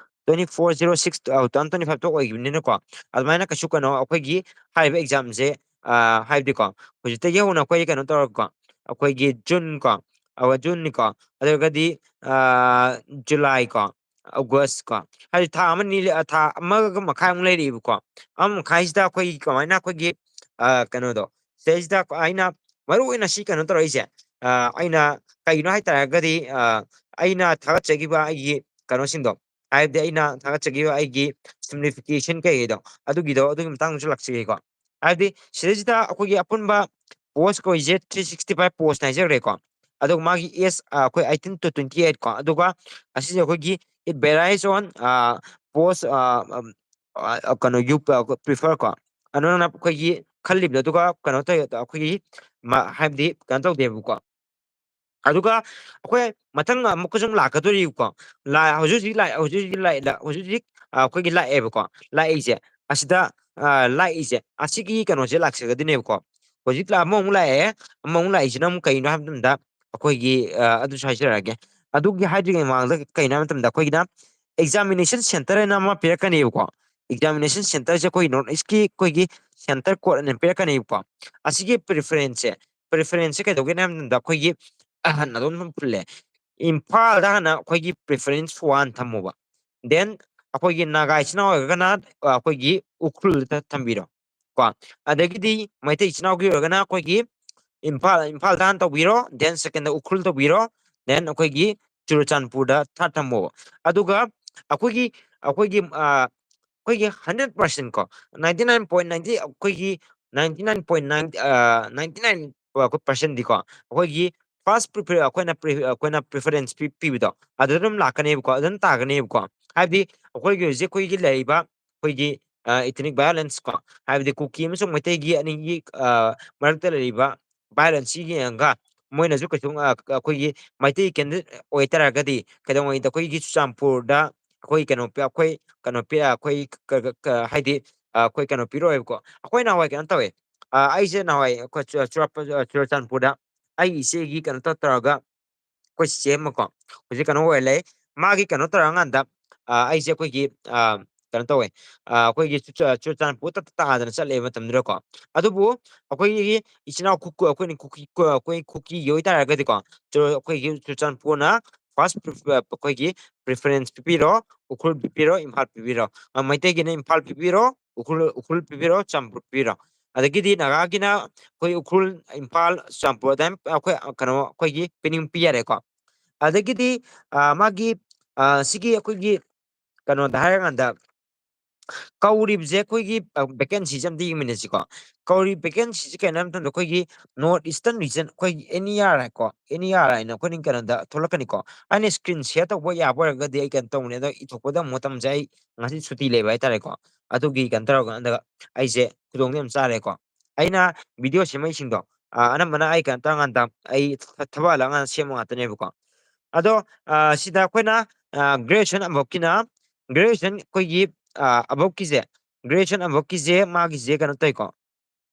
twenty four zero six two thousand twenty ꯐꯥꯏꯚꯇ ꯑꯣꯏꯈꯤꯕꯅꯤꯅꯀꯣ꯫ ꯑꯗꯨꯃꯥꯏꯅ ꯀꯩꯁꯨ ꯀꯩꯅꯣ ꯑꯩꯈꯣꯏꯒꯤ ꯍꯥꯏꯔꯤꯕ ꯑꯦꯛꯖꯥꯝꯁꯦ, ꯍꯥꯏꯕꯗꯤꯀꯣ, ꯍꯧꯖꯤꯛꯇꯒꯤ ꯍꯧꯅ ꯑꯩꯈꯣꯏ ꯀꯩꯅꯣ ꯇꯧꯔꯒꯀꯣ, ꯑꯩꯈꯣꯏꯒꯤ ꯖꯨꯟ ꯀꯣ, ꯑ, ꯖꯨꯟꯅꯤꯀꯣ, ꯑꯗꯨ ꯑꯣꯏꯔꯒꯗꯤ ꯖꯨꯂꯥꯏ ꯀꯣ, ꯑꯣꯒꯁ ꯀꯣ, ꯍꯥꯏꯗꯤ ꯊꯥ ꯑꯃꯅꯤ, ꯊꯥ ꯑꯃꯒ ꯃꯈꯥꯏꯃꯨꯛ ꯂꯩꯔꯛꯏꯕꯀꯣ꯫ ꯑꯃ ꯃꯈꯥꯏꯁꯤꯗ ꯑꯩꯈꯣꯏ ꯀꯃꯥꯏꯅ ꯑꯩꯈꯣꯏꯒꯤ ꯀꯩꯅꯣꯗꯣ, ꯁꯤꯗꯩꯁꯤꯗ ꯑꯩꯅ ꯃꯔꯨ ꯑꯣꯏꯅ ꯁꯤ ꯀꯩꯅꯣ ꯇꯧꯔꯛꯏꯁꯦ, ꯑꯩꯅ ꯀꯩꯒꯤꯅꯣ ꯍꯥꯏꯇꯥꯔꯒꯗꯤ, ꯑꯩꯅ ꯊꯥꯒꯠꯆꯈꯤꯕ ꯑꯩꯒꯤ ꯀꯩꯅꯣꯁꯤꯡꯗꯣ, ꯍꯥꯏꯕꯗꯤ ꯑꯩꯅ ꯊꯥꯒꯠꯆꯈꯤꯕ ꯑꯩꯒꯤ ꯁꯤꯝꯄ꯭ꯂꯤꯐꯤꯀꯦꯁꯟ ꯀꯩꯀꯩꯗꯣ, ꯑꯗꯨꯒꯤꯗꯣ, ꯑꯗꯨꯒꯤ ꯃꯇꯥꯡꯗꯁꯨ ꯂꯥꯛꯆꯒꯦꯀꯣ꯫ ꯍꯥꯏꯕꯗꯤ ꯁꯤꯗꯩꯁꯤꯗ ꯑꯩꯈꯣꯏꯒꯤ ꯑꯄꯨꯟꯕ ꯄꯣꯁ ꯑꯣꯏꯁꯦ ꯊ꯭ꯔꯤ ꯁꯤꯛꯁꯇꯤ ꯐꯥꯏꯚ ꯄꯣꯁꯅ ꯍꯥꯏꯖꯈ꯭ꯔꯦꯀꯣ꯫ ꯑꯗꯨꯒ ꯃꯥꯒꯤ ꯑꯦꯖ ꯑꯩꯈꯣꯏ ꯑꯩꯠꯇꯤꯟ to twenty eight ꯀꯣ꯫ ꯑꯗꯨꯒ ꯑꯁꯤꯁꯦ ꯑꯩꯈꯣꯏꯒꯤ it varies on post, ꯀꯩꯅꯣ, you prefer ꯀꯣ꯫ ꯑꯗꯨꯅ ꯑꯩꯈꯣꯏꯒꯤ ꯈꯜꯂꯤꯕꯗꯣ, ꯑꯗꯨꯒ ꯀꯩꯅꯣ ꯇꯧꯋꯦ, ꯑꯩꯈꯣꯏꯒꯤ ꯍꯥꯏꯕꯗꯤ ꯀꯩꯅꯣ ꯇꯧꯗꯦꯕꯀꯣ꯫ ꯑꯗꯨꯒ ꯑꯩꯈꯣꯏ ꯃꯊꯪ ꯑꯃꯨꯛꯀꯁꯨ ꯑꯃꯨꯛ ꯂꯥꯛꯀꯗꯣꯔꯤꯕꯀꯣ꯫ ꯂꯥ-, ꯍꯧꯖꯤꯛ ꯍꯧꯖꯤꯛ ꯂꯥꯛ-, ꯍꯧꯖꯤꯛ ꯍꯧꯖꯤꯛ ꯂꯥꯛ-, ꯍꯧꯖꯤꯛ ꯍꯧꯖꯤꯛ, ꯑ, ꯑꯩꯈꯣꯏꯒꯤ ꯂꯥꯛꯑꯦꯕꯀꯣ꯫ ꯂꯥꯛꯏꯁꯦ ꯑꯁꯤꯗ, ꯑ, ꯂꯥꯛꯏꯁꯦ ꯑꯁꯤꯒꯤ ꯀꯩꯅꯣꯁꯦ ꯂꯥꯛꯆꯒꯗꯣꯏꯅꯦꯕꯀꯣ꯫ ꯍꯧꯖꯤꯛ ꯂꯥꯛ-, ꯑꯃꯃꯨꯛ ꯂꯥꯛꯑꯦ꯫ ꯑꯃꯃꯨꯛ ꯂꯥꯛꯏꯁꯤꯅ ꯑꯃꯨꯛ ꯀꯩꯅꯣ ꯍꯥꯏꯕ ꯃꯇꯝꯗ ꯑꯩꯈꯣꯏꯒꯤ, ꯑ, ꯑꯗꯨꯁꯨ ꯍꯥꯏꯖꯔꯛꯑꯒꯦ꯫ ꯑꯗꯨꯒꯤ ꯍꯥꯏꯗ꯭ꯔꯤꯉꯩ ꯃꯃꯥꯡꯗ ꯀꯩꯅꯣ ꯍꯥꯏꯕ ꯃꯇꯝꯗ ꯑꯩꯈꯣꯏꯒꯤꯅ examination center ꯍꯥꯏꯅ ꯑꯃ ꯄꯤꯔꯛꯀꯅꯦꯕꯀꯣ꯫ Examination centerꯁꯦ ꯑꯩꯈꯣꯏ North Eastꯀꯤ ꯑꯩꯈꯣꯏꯒꯤ center code ꯑꯅ ꯄꯤꯔꯛꯀꯅꯦꯕꯀꯣ꯫ ꯑꯁꯤꯒꯤ preferenceꯁꯦ, preferenceꯁꯦ ꯀꯩꯗꯧꯒꯦꯅ ꯍꯥꯏꯕ ꯃꯇꯝꯗ ꯑꯩꯈꯣꯏꯒꯤ, ꯑ, ꯍꯟꯅ ꯑꯗꯨꯝ ꯄꯨꯜꯂꯦ꯫ ꯏꯝꯐꯥꯜꯗ ꯍꯥꯟꯅ ꯑꯩꯈꯣꯏꯒꯤ preference one ꯊꯝꯃꯣꯕ꯫ Then ꯑꯩꯈꯣꯏꯒꯤ ꯅꯥꯒꯥ ꯏꯆꯤꯟ ꯏꯅꯥꯎ ꯑꯣꯏꯔꯒꯅ, ꯑ, ꯑꯩꯈꯣꯏꯒꯤ ꯎꯈ꯭ꯔꯨꯜꯗ ꯊꯝꯕꯤꯔꯣ ꯀꯣ꯫ ꯑꯗꯒꯤꯗꯤ ꯃꯩꯇꯩ ꯏꯆꯤꯟ ꯏꯅꯥꯎꯒꯤ ꯑꯣꯏꯔꯒꯅ ꯑꯩꯈꯣꯏꯒꯤ ꯏꯝꯐꯥꯜ, ꯏꯝꯐꯥꯜꯗ ꯍꯥꯟꯅ ꯇꯧꯕꯤꯔꯣ, then secondꯗ ꯎꯈ꯭ꯔꯨꯜ ꯇꯧꯕꯤꯔꯣ, then ꯑꯩꯈꯣꯏꯒꯤ ꯆꯨꯔꯆꯥꯟꯄꯨꯔꯗ third ꯊꯝꯃꯣꯕ꯫ ꯑꯗꯨꯒ ꯑꯩꯈꯣꯏꯒꯤ, ꯑꯩꯈꯣꯏꯒꯤ, ꯑ, ꯑꯩꯈꯣꯏꯒꯤ hundred percent ꯀꯣ, ninety nine point ninety, ꯑꯩꯈꯣꯏꯒꯤ ninety nine point nine, ꯑ, ninety nine percentꯗꯤꯀꯣ, ꯑꯩꯈꯣꯏꯒꯤ first prefer-, ꯑꯩꯈꯣꯏꯅ pre-, ꯑꯩꯈꯣꯏꯅ preference ꯄꯤ-, ꯄꯤꯕꯗꯣ ꯑꯗꯨꯗ ꯑꯗꯨꯝ ꯂꯥꯛꯀꯅꯦꯕꯀꯣ, ꯑꯗꯨꯝ ꯇꯥꯒꯅꯦꯕꯀꯣ꯫ ꯍꯥꯏꯕꯗꯤ ꯑꯩꯈꯣꯏꯒꯤ ꯍꯧꯖꯤꯛ ꯑꯩꯈꯣꯏꯒꯤ ꯂꯩꯔꯤꯕ ꯑꯩꯈꯣꯏꯒꯤ, ꯑ, ethnic violence ꯀꯣ, ꯍꯥꯏꯕꯗꯤ ꯀꯨꯀꯤ ꯑꯃꯁꯨꯡ ꯃꯩꯇꯩꯒꯤ ꯑꯅꯤꯒꯤ, ꯑ, ꯃꯔꯛꯇ ꯂꯩꯔꯤꯕ violence ꯁꯤ ꯌꯦꯡꯉꯒ ꯃꯣꯏꯅꯁꯨ ꯀꯩꯁꯨ, ꯑ, ꯑꯩꯈꯣꯏꯒꯤ ꯃꯩꯇꯩ candidate ꯑꯣꯏꯇꯥꯔꯒꯗꯤ ꯀꯩꯗꯧꯉꯩꯗ ꯑꯩꯈꯣꯏꯒꯤ ꯆꯨꯔꯆꯥꯟꯄꯨꯔꯗ ꯑꯩꯈꯣꯏ ꯀꯩꯅꯣ ꯄꯤ-, ꯑꯩꯈꯣꯏ ꯀꯩꯅꯣ ꯄꯤ-, ꯑꯩꯈꯣꯏ ꯀ-, ꯀ-, ꯀ-, ꯍꯥꯏꯗꯤ, ꯑ, ꯑꯩꯈꯣꯏ ꯀꯩꯅꯣ ꯄꯤꯔꯛꯑꯣꯏꯕꯀꯣ꯫ ꯑꯩꯈꯣꯏ ꯅꯍꯥꯟꯋꯥꯏ ꯀꯩꯅꯣ ꯇꯧꯋꯦ꯫ ꯑ, ꯑꯩꯁꯦ ꯅꯍꯥꯟꯋꯥꯏ ꯑꯩꯈꯣꯏ ꯆꯨ-, ꯆꯨꯔꯥꯄ-, ꯑ, ꯆꯨꯔꯆꯥꯟꯄꯨꯔꯗ ꯑꯩꯒꯤ ꯏꯆꯦꯒꯤ ꯀꯩꯅꯣ ꯇꯧ-, ꯇꯧꯔꯒ ꯑꯩꯈꯣꯏ ꯆꯤꯆꯦ ꯑꯃꯀꯣ, ꯍꯧꯖꯤꯛ ꯀꯩꯅꯣ ꯑꯣꯏꯔ ꯂꯩ꯫ ꯃꯥꯒꯤ ꯀꯩꯅꯣ ꯇꯧꯔꯀꯥꯟꯗ, ꯑ, ꯑꯩꯁꯦ ꯑꯩꯈꯣꯏꯒꯤ, ꯑ, ꯀꯩꯅꯣ ꯇꯧꯋꯦ꯫ ꯑ, ꯑꯩꯈꯣꯏꯒꯤ ꯆꯨ-, ꯆꯨ-, ꯆꯨꯔꯆꯥꯟꯄꯨꯔ ꯇ-, ꯇꯥꯗꯅ ꯆꯠꯂꯦꯕ ꯃꯇꯝꯗꯨꯗꯀꯣ꯫ ꯑꯗꯨꯕꯨ ꯑꯩꯈꯣꯏꯒꯤ ꯏꯆꯤꯟ ꯏꯅꯥꯎ ꯀꯨ-, ꯀꯨ-, ꯑꯩꯈꯣꯏꯅ ꯀꯨꯀꯤ, ꯀꯨ-, ꯑꯩꯈꯣꯏ ꯀꯨꯀꯤꯒꯤ ꯑꯣꯏꯇꯥꯔꯒꯗꯤꯀꯣ, ꯆꯨ-, ꯑꯩꯈꯣꯏꯒꯤ ꯆꯨꯔꯆꯥꯟꯄꯨꯔꯅ first pref-, ꯑ, ꯑꯩꯈꯣꯏꯒꯤ preference ꯄꯤꯕꯤꯔꯣ, ꯎꯈ꯭ꯔꯨꯜ ꯄꯤꯕꯤꯔꯣ, ꯏꯝꯐꯥꯜ ꯄꯤꯕꯤꯔꯣ꯫ ꯑ, ꯃꯩꯇꯩꯒꯤꯅ ꯏꯝꯐꯥꯜ ꯄꯤꯕꯤꯔꯣ, ꯎꯈ꯭ꯔꯨꯜ, ꯎꯈ꯭ꯔꯨꯜ ꯄꯤꯕꯤꯔꯣ, ꯆꯨꯔꯆꯥꯟꯄꯨꯔ ꯄꯤꯕꯤꯔꯣ꯫ ꯑꯗꯒꯤꯗꯤ ꯅꯥꯒꯥꯒꯤꯅ ꯑꯩꯈꯣꯏ ꯎꯈ꯭ꯔꯨꯜ, ꯏꯝꯐꯥꯜ, ꯆꯨꯔꯆꯥꯟꯄꯨꯔ ꯑꯗꯨꯃꯥꯏꯅ ꯑꯩꯈꯣꯏ, ꯑ, ꯀꯩꯅꯣ ꯑꯩꯈꯣꯏꯒꯤ ꯄꯤꯅꯤꯡ ꯄꯤ ꯌꯥꯔꯦꯀꯣ꯫ ꯑꯗꯒꯤꯗꯤ, ꯑ, ꯃꯥꯒꯤ, ꯑ, ꯁꯤꯒꯤ ꯑꯩꯈꯣꯏꯒꯤ ꯀꯩꯅꯣꯗ ꯍꯥꯏꯔꯀꯥꯟꯗ ꯀꯧꯔꯤꯕꯁꯦ ꯑꯩꯈꯣꯏꯒꯤ, ꯑ, vacancyꯁꯦ ꯑꯝꯇ ꯌꯦꯡꯃꯤꯟꯅꯁꯤꯀꯣ꯫ ꯀꯧꯔꯤꯕ vacancyꯁꯦ ꯀꯩꯅꯣ ꯍꯥꯏꯕ ꯃꯇꯝꯗ ꯑꯩꯈꯣꯏꯒꯤ North Eastern Region, ꯑꯩꯈꯣꯏꯒꯤ N E R ꯍꯥꯏꯀꯣ, N E R ꯍꯥꯏꯅ ꯑꯩꯈꯣꯏꯅ ꯀꯩꯅꯣꯗ ꯊꯣꯛꯂꯛꯀꯅꯤꯀꯣ꯫ ꯑꯩꯅ screen share ꯇꯧꯕ ꯌꯥꯕ ꯑꯣꯏꯔꯒꯗꯤ ꯑꯩ ꯀꯩꯅꯣ ꯇꯧꯕꯅꯦ, ꯑꯗꯣ ꯏꯊꯣꯛꯄꯗ ꯑꯃꯨꯛ ꯃꯇꯝꯁꯦ ꯑꯩ ꯉꯁꯤ ꯁꯨꯇꯤ ꯂꯩꯕ ꯍꯥꯏꯇꯥꯔꯦꯀꯣ꯫ ꯑꯗꯨꯒꯤ ꯀꯩꯅꯣ ꯇꯧꯔꯀꯥꯟꯗ ꯑꯩꯁꯦ ꯈꯨꯗꯣꯡꯗꯤ ꯌꯥꯝ ꯆꯥꯔꯦꯀꯣ꯫ ꯑꯩꯅ video ꯁꯦꯝꯃꯛꯏꯁꯤꯡꯗꯣ ꯑ, ꯑꯅꯝꯕꯅ ꯑꯩ ꯀꯩꯅꯣ ꯇꯧꯔꯀꯥꯟꯗ ꯑꯩ ꯊ-, ꯊꯕꯛ ꯍꯜꯂꯛꯑꯀꯥꯟꯗ ꯁꯦꯝꯕ ꯉꯥꯛꯇꯅꯦꯕꯀꯣ꯫ ꯑꯗꯣ, ꯑ, ꯁꯤꯗ ꯑꯩꯈꯣꯏꯅ, ꯑ, graduation aboveꯀꯤꯅ, graduation ꯑꯩꯈꯣꯏꯒꯤ, ꯑ, aboveꯀꯤꯁꯦ, graduation aboveꯀꯤꯁꯦ ꯃꯥꯒꯤꯁꯦ ꯀꯩꯅꯣ ꯇꯧꯏꯀꯣ꯫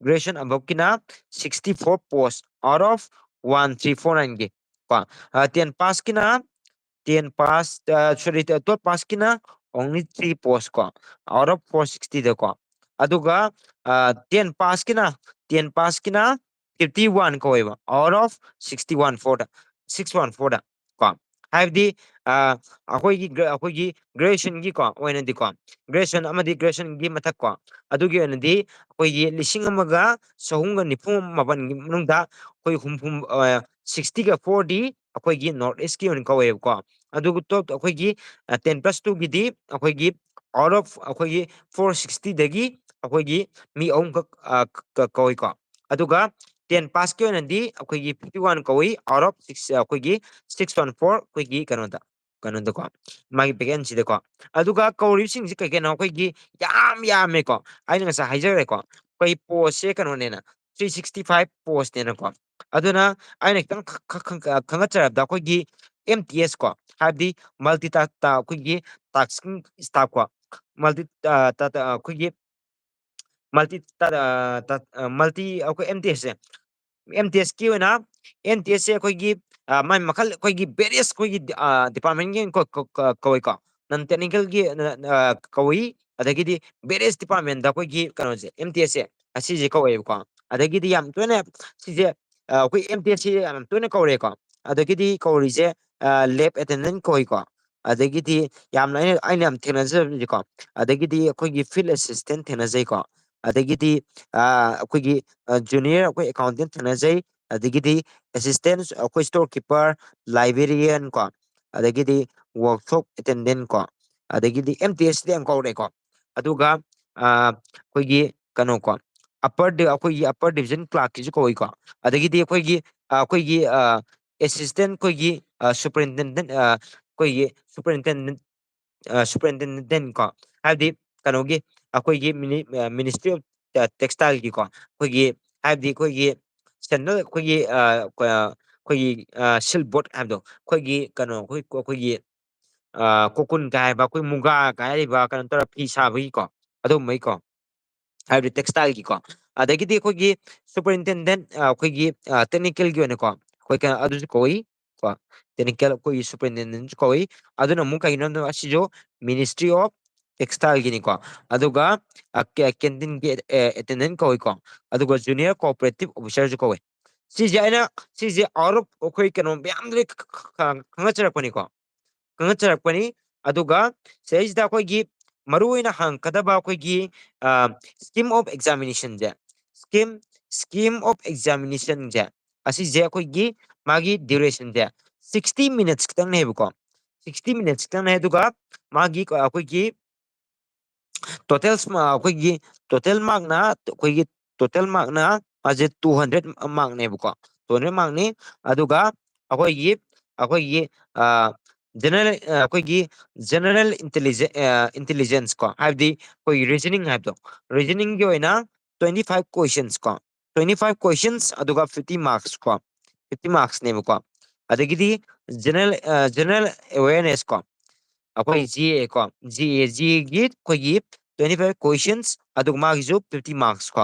Graduation aboveꯀꯤꯅ sixty four post out of one three four nineꯒꯤ ꯀꯣ꯫ ꯑ, ten passꯀꯤꯅ, ten pass, ꯑ, sorry, twelve passꯀꯤꯅ only three post ꯀꯣ, out of four sixtyꯗꯀꯣ꯫ ꯑꯗꯨꯒ, ꯑ, ten passꯀꯤꯅ, ten passꯀꯤꯅ fifty one ꯀꯧꯋꯦꯕ, out of sixty one fourꯗ, six one fourꯗ ꯀꯣ꯫ ꯍꯥꯏꯕꯗꯤ, ꯑ, ꯑꯩꯈꯣꯏꯒꯤ gra-, ꯑꯩꯈꯣꯏꯒꯤ graduationꯒꯤꯀꯣ ꯑꯣꯏꯅꯗꯤꯀꯣ, graduation ꯑꯃꯗꯤ graduationꯒꯤ ꯃꯊꯛ ꯀꯣ, ꯑꯗꯨꯒꯤ ꯑꯣꯏꯅꯗꯤ ꯑꯩꯈꯣꯏꯒꯤ ꯂꯤꯁꯤꯡ ꯑꯃꯒ ꯆꯍꯨꯝꯒ ꯅꯤꯐꯨ ꯃꯥꯄꯟꯒꯤ ꯃꯅꯨꯡꯗ ꯑꯩꯈꯣꯏ ꯍꯨꯝꯐꯨ, ꯑ, sixtyꯒ fourꯗꯤ ꯑꯩꯈꯣꯏꯒꯤ North Eastꯀꯤ ꯑꯣꯏꯅ ꯀꯧꯋꯦꯕꯀꯣ꯫ ꯑꯗꯨꯒ top ꯑꯩꯈꯣꯏꯒꯤ, ꯑ, ten plus twoꯒꯤꯗꯤ ꯑꯩꯈꯣꯏꯒꯤ out of ꯑꯩꯈꯣꯏꯒꯤ four sixtyꯗꯒꯤ ꯑꯩꯈꯣꯏꯒꯤ ꯃꯤ ꯑꯍꯨꯝꯈꯛ, ꯑ, ꯀ-, ꯀꯧꯏꯀꯣ꯫ ꯑꯗꯨꯒ ten passꯀꯤ ꯑꯣꯏꯅꯗꯤ ꯑꯩꯈꯣꯏꯒꯤ fifty one ꯀꯧꯏ, out of six, ꯑꯩꯈꯣꯏꯒꯤ six one four ꯑꯩꯈꯣꯏꯒꯤ ꯀꯩꯅꯣꯗ, ꯀꯩꯅꯣꯗꯀꯣ, ꯃꯥꯒꯤ vacancyꯗꯀꯣ꯫ ꯑꯗꯨꯒ ꯀꯧꯔꯤꯕꯁꯤꯡꯁꯤ ꯀꯩ ꯀꯩꯅꯣ ꯑꯩꯈꯣꯏꯒꯤ ꯌꯥꯝ ꯌꯥꯝꯃꯦꯀꯣ꯫ ꯑꯩꯅ ꯉꯁꯥꯏ ꯍꯥꯏꯖꯈ꯭ꯔꯦꯀꯣ, ꯑꯩꯈꯣꯏ postꯁꯦ ꯀꯩꯅꯣꯅꯦꯅ, three sixty five postꯅꯦꯅꯀꯣ꯫ ꯑꯗꯨꯅ ꯑꯩꯅ ꯈꯤꯇꯪ ꯈ-, ꯈ-, ꯈ-, ꯈꯪꯒꯠꯆꯔꯕꯗ ꯑꯩꯈꯣꯏꯒꯤ M T S ꯀꯣ, ꯍꯥꯏꯕꯗꯤ multi ta-, ta-, ꯑꯩꯈꯣꯏꯒꯤ tasking staff ꯀꯣ, multi, ꯑ, ta-, ta-, ꯑꯩꯈꯣꯏꯒꯤ multi ta-, ta-, ꯑ, multi ꯑꯩꯈꯣꯏ M T Sꯁꯦ, M T Sꯀꯤ ꯑꯣꯏꯅ, M T Sꯁꯦ ꯑꯩꯈꯣꯏꯒꯤ, ꯑ, ꯃꯥꯏ ꯃꯈꯜ ꯑꯩꯈꯣꯏꯒꯤ various ꯑꯩꯈꯣꯏꯒꯤ, ꯑ, departmentꯀꯤ ꯀꯣ-, ꯀꯣ-, ꯀ-, ꯀꯧꯏꯀꯣ, non technicalꯒꯤ, ꯑ, ꯑ, ꯀꯧꯏ, ꯑꯗꯒꯤꯗꯤ various departmentꯇ ꯑꯩꯈꯣꯏꯒꯤ ꯀꯩꯅꯣꯁꯦ, M T Sꯁꯦ ꯑꯁꯤꯁꯦ ꯀꯧꯋꯦꯕꯀꯣ꯫ ꯑꯗꯒꯤꯗꯤ ꯌꯥꯝ ꯇꯣꯏꯅ ꯁꯤꯁꯦ, ꯑ, ꯑꯩꯈꯣꯏ M T Sꯁꯦ ꯌꯥꯝ ꯇꯣꯏꯅ ꯀꯧꯔꯦꯀꯣ꯫ ꯑꯗꯒꯤꯗꯤ ꯀꯧꯔꯤꯁꯦ, ꯑ, lab attendant ꯀꯧꯏꯀꯣ꯫ ꯑꯗꯒꯤꯗꯤ ꯌꯥꯝꯅ ꯑꯩꯅ, ꯑꯩꯅ ꯌꯥꯝ ꯊꯦꯡꯅꯖꯕꯁꯦꯀꯣ, ꯑꯗꯒꯤꯗꯤ ꯑꯩꯈꯣꯏꯒꯤ field assistant ꯊꯦꯡꯅꯖꯩꯀꯣ, ꯑꯗꯒꯤꯗꯤ, ꯑ, ꯑꯩꯈꯣꯏꯒꯤ, ꯑ, junior ꯑꯩꯈꯣꯏ accountant ꯊꯦꯡꯅꯖꯩ, ꯑꯗꯒꯤꯗꯤ assistant ꯑꯩꯈꯣꯏ store keeper, librarian ꯀꯣ, ꯑꯗꯒꯤꯗꯤ workshop attendant ꯀꯣ, ꯑꯗꯒꯤꯗꯤ M T Sꯇ ꯌꯥꯝ ꯀꯧꯔꯦꯀꯣ꯫ ꯑꯗꯨꯒ, ꯑ, ꯑꯩꯈꯣꯏꯒꯤ ꯀꯩꯅꯣꯀꯣ, upper di-, ꯑꯩꯈꯣꯏꯒꯤ upper division clerkꯀꯤꯁꯨ ꯀꯧꯏꯀꯣ꯫ ꯑꯗꯒꯤꯗꯤ ꯑꯩꯈꯣꯏꯒꯤ, ꯑ, ꯑꯩꯈꯣꯏꯒꯤ, ꯑ, assistant ꯑꯩꯈꯣꯏꯒꯤ, ꯑ, superintendent, ꯑ, ꯑꯩꯈꯣꯏꯒꯤ superintendent, ꯑ, superintendent ꯀꯣ, ꯍꯥꯏꯕꯗꯤ ꯀꯩꯅꯣꯒꯤ, ꯑꯩꯈꯣꯏꯒꯤ mini-, ꯑ, Ministry of, ꯑ, Textileꯒꯤꯀꯣ, ꯑꯩꯈꯣꯏꯒꯤ, ꯍꯥꯏꯕꯗꯤ ꯑꯩꯈꯣꯏꯒꯤ ꯁꯦꯟꯗꯜ ꯑꯩꯈꯣꯏꯒꯤ ꯑꯩꯈꯣꯏꯒꯤ ꯁꯤꯜ ꯕꯣꯠ ꯍꯥꯏꯕꯗꯣ, ꯑꯩꯈꯣꯏꯒꯤ ꯀꯩꯅꯣ ꯑꯩꯈꯣꯏ ꯑꯩꯈꯣꯏꯒꯤ ꯀꯣꯀꯨꯟ ꯀꯥꯏ ꯍꯥꯏꯕ, ꯑꯩꯈꯣꯏ ꯃꯨꯒꯥ ꯀꯥꯏ ꯍꯥꯏꯔꯤꯕ ꯀꯩꯅꯣ ꯇꯧꯔ ꯐꯤ ꯁꯥꯕꯒꯤꯀꯣ, ꯑꯗꯨꯒꯨꯝꯕꯒꯤꯀꯣ, ꯍꯥꯏꯕꯗꯤ ꯇꯦꯛꯁꯇꯥꯏꯜꯒꯤꯀꯣ꯫ ꯑꯗꯒꯤꯗꯤ ꯑꯩꯈꯣꯏꯒꯤ ꯁꯨꯄꯔ ꯏꯟꯇꯦꯟꯗꯦꯟ ꯑꯩꯈꯣꯏꯒꯤ ꯇꯦꯛꯅꯤꯀꯦꯜꯒꯤ ꯑꯣꯏꯅꯀꯣ, ꯑꯩꯈꯣꯏ ꯀꯩꯅꯣ ꯑꯗꯨꯁꯨ ꯀꯧꯏ ꯀꯣ, ꯇꯦꯛꯅꯤꯀꯦꯜ ꯑꯩꯈꯣꯏꯒꯤ ꯁꯨꯄꯔ ꯏꯟꯇꯦꯟꯗꯦꯟꯁꯨ ꯀꯧꯏ꯫ ꯑꯗꯨꯅ ꯑꯃꯨꯛ ꯀꯩꯒꯤꯅꯣ ꯍꯥꯏꯕꯗ ꯑꯁꯤꯁꯨ ꯃꯤꯅꯤꯁꯇ꯭ꯔꯤ ꯑꯣꯐ ꯇꯦꯛꯁꯇꯥꯏꯜꯒꯤꯅꯤꯀꯣ꯫ ꯑꯗꯨꯒ ꯀꯦꯟꯇꯤꯟꯒꯤ ꯑꯦꯇꯦꯟꯗꯦꯟ ꯀꯧꯏꯀꯣ, ꯑꯗꯨꯒ ꯖꯨꯅꯤꯌꯔ ꯀꯣꯑꯣꯄꯔꯦꯇꯤꯞ ꯑꯣꯐꯤꯁꯔꯁꯨ ꯀꯧꯏ꯫ ꯁꯤꯁꯦ ꯑꯩꯅ ꯁꯤꯁꯦ ꯑꯥꯎꯠ ꯑꯣꯐ ꯑꯩꯈꯣꯏ ꯀꯩꯅꯣ ꯃꯌꯥꯝꯗꯒꯤ ꯈꯪꯒꯠꯆꯔꯛꯄꯅꯤꯀꯣ, ꯈꯪꯒꯠꯆꯔꯛꯄꯅꯤ꯫ ꯑꯗꯨꯒ ꯁꯤꯗꯩꯁꯤꯗ ꯑꯩꯈꯣꯏꯒꯤ ꯃꯔꯨ ꯑꯣꯏꯅ ꯍꯪꯉꯛꯀꯗꯕ ꯑꯩꯈꯣꯏꯒꯤ ꯁ꯭ꯀꯤꯝ ꯑꯣꯐ ꯑꯦꯛꯖꯥꯃꯤꯅꯦꯁꯟꯁꯦ, ꯁ꯭ꯀꯤꯝ ꯁ꯭ꯀꯤꯝ ꯑꯣꯐ ꯑꯦꯛꯖꯥꯃꯤꯅꯦꯁꯟꯁꯦ, ꯑꯁꯤꯁꯦ ꯑꯩꯈꯣꯏꯒꯤ ꯃꯥꯒꯤ ꯗ꯭ꯌꯨꯔꯦꯁꯟꯁꯦ ꯁꯤꯛꯁꯇꯤ ꯃꯤꯅꯠꯁ ꯈꯤꯇꯪꯅꯦꯕꯀꯣ꯫ ꯁꯤꯛꯁꯇꯤ ꯃꯤꯅꯠꯁ ꯈꯤꯇꯪꯅꯦ꯫ ꯑꯗꯨꯒ ꯃꯥꯒꯤ ꯑꯩꯈꯣꯏꯒꯤ ꯇꯣꯇꯦꯜ ꯑꯩꯈꯣꯏꯒꯤ ꯇꯣꯇꯦꯜ ꯃꯥꯔꯛꯅ ꯑꯩꯈꯣꯏꯒꯤ ꯇꯣꯇꯦꯜ ꯃꯥꯔꯛꯅ ꯃꯥꯁꯦ ꯇꯨ ꯍꯟꯗ꯭ꯔꯦꯠ ꯃꯥꯔꯛꯅꯦꯕꯀꯣ꯫ ꯇꯨ ꯍꯟꯗ꯭ꯔꯦꯠ ꯃꯥꯔꯛꯅꯤ꯫ ꯑꯗꯨꯒ ꯑꯩꯈꯣꯏꯒꯤ ꯑꯩꯈꯣꯏꯒꯤ ꯖꯦꯅꯔꯦꯜ ꯑꯩꯈꯣꯏꯒꯤ ꯖꯦꯅꯔꯦꯜ ꯏꯟꯇꯦꯂꯤꯖꯦꯟꯁ ꯀꯣ, ꯍꯥꯏꯕꯗꯤ ꯑꯩꯈꯣꯏꯒꯤ ꯔꯤꯖꯅꯤꯡ ꯍꯥꯏꯕꯗꯣ, ꯔꯤꯖꯅꯤꯡꯒꯤ ꯑꯣꯏꯅ ꯇ꯭ꯋꯦꯟꯇꯤ ꯐꯥꯏꯚ ꯀꯣꯏꯁꯟꯁ ꯀꯣ, ꯇ꯭ꯋꯦꯟꯇꯤ ꯐꯥꯏꯚ ꯀꯣꯏꯁꯟꯁ ꯑꯗꯨꯒ ꯐꯤꯐꯇꯤ ꯃꯥꯔꯛꯁ ꯀꯣ, ꯐꯤꯐꯇꯤ ꯃꯥꯔꯛꯁꯅꯦꯕꯀꯣ꯫ ꯑꯗꯒꯤꯗꯤ ꯖꯦꯅꯔꯦꯜ ꯖꯦꯅꯔꯦꯜ ꯑꯦꯋꯦꯔꯅꯦꯁ ꯀꯣ, ꯑꯩꯈꯣꯏ ꯖꯤ ꯑꯦ ꯀꯣ, ꯖꯤ ꯑꯦ ꯖꯤꯒꯤ ꯑꯩꯈꯣꯏꯒꯤ ꯇ꯭ꯋꯦꯟꯇꯤ ꯐꯥꯏꯚ ꯀꯣꯏꯁꯟꯁ ꯑꯗꯨꯒ ꯃꯥꯒꯤꯁꯨ ꯐꯤꯐꯇꯤ ꯃꯥꯔꯛꯁ ꯀꯣ꯫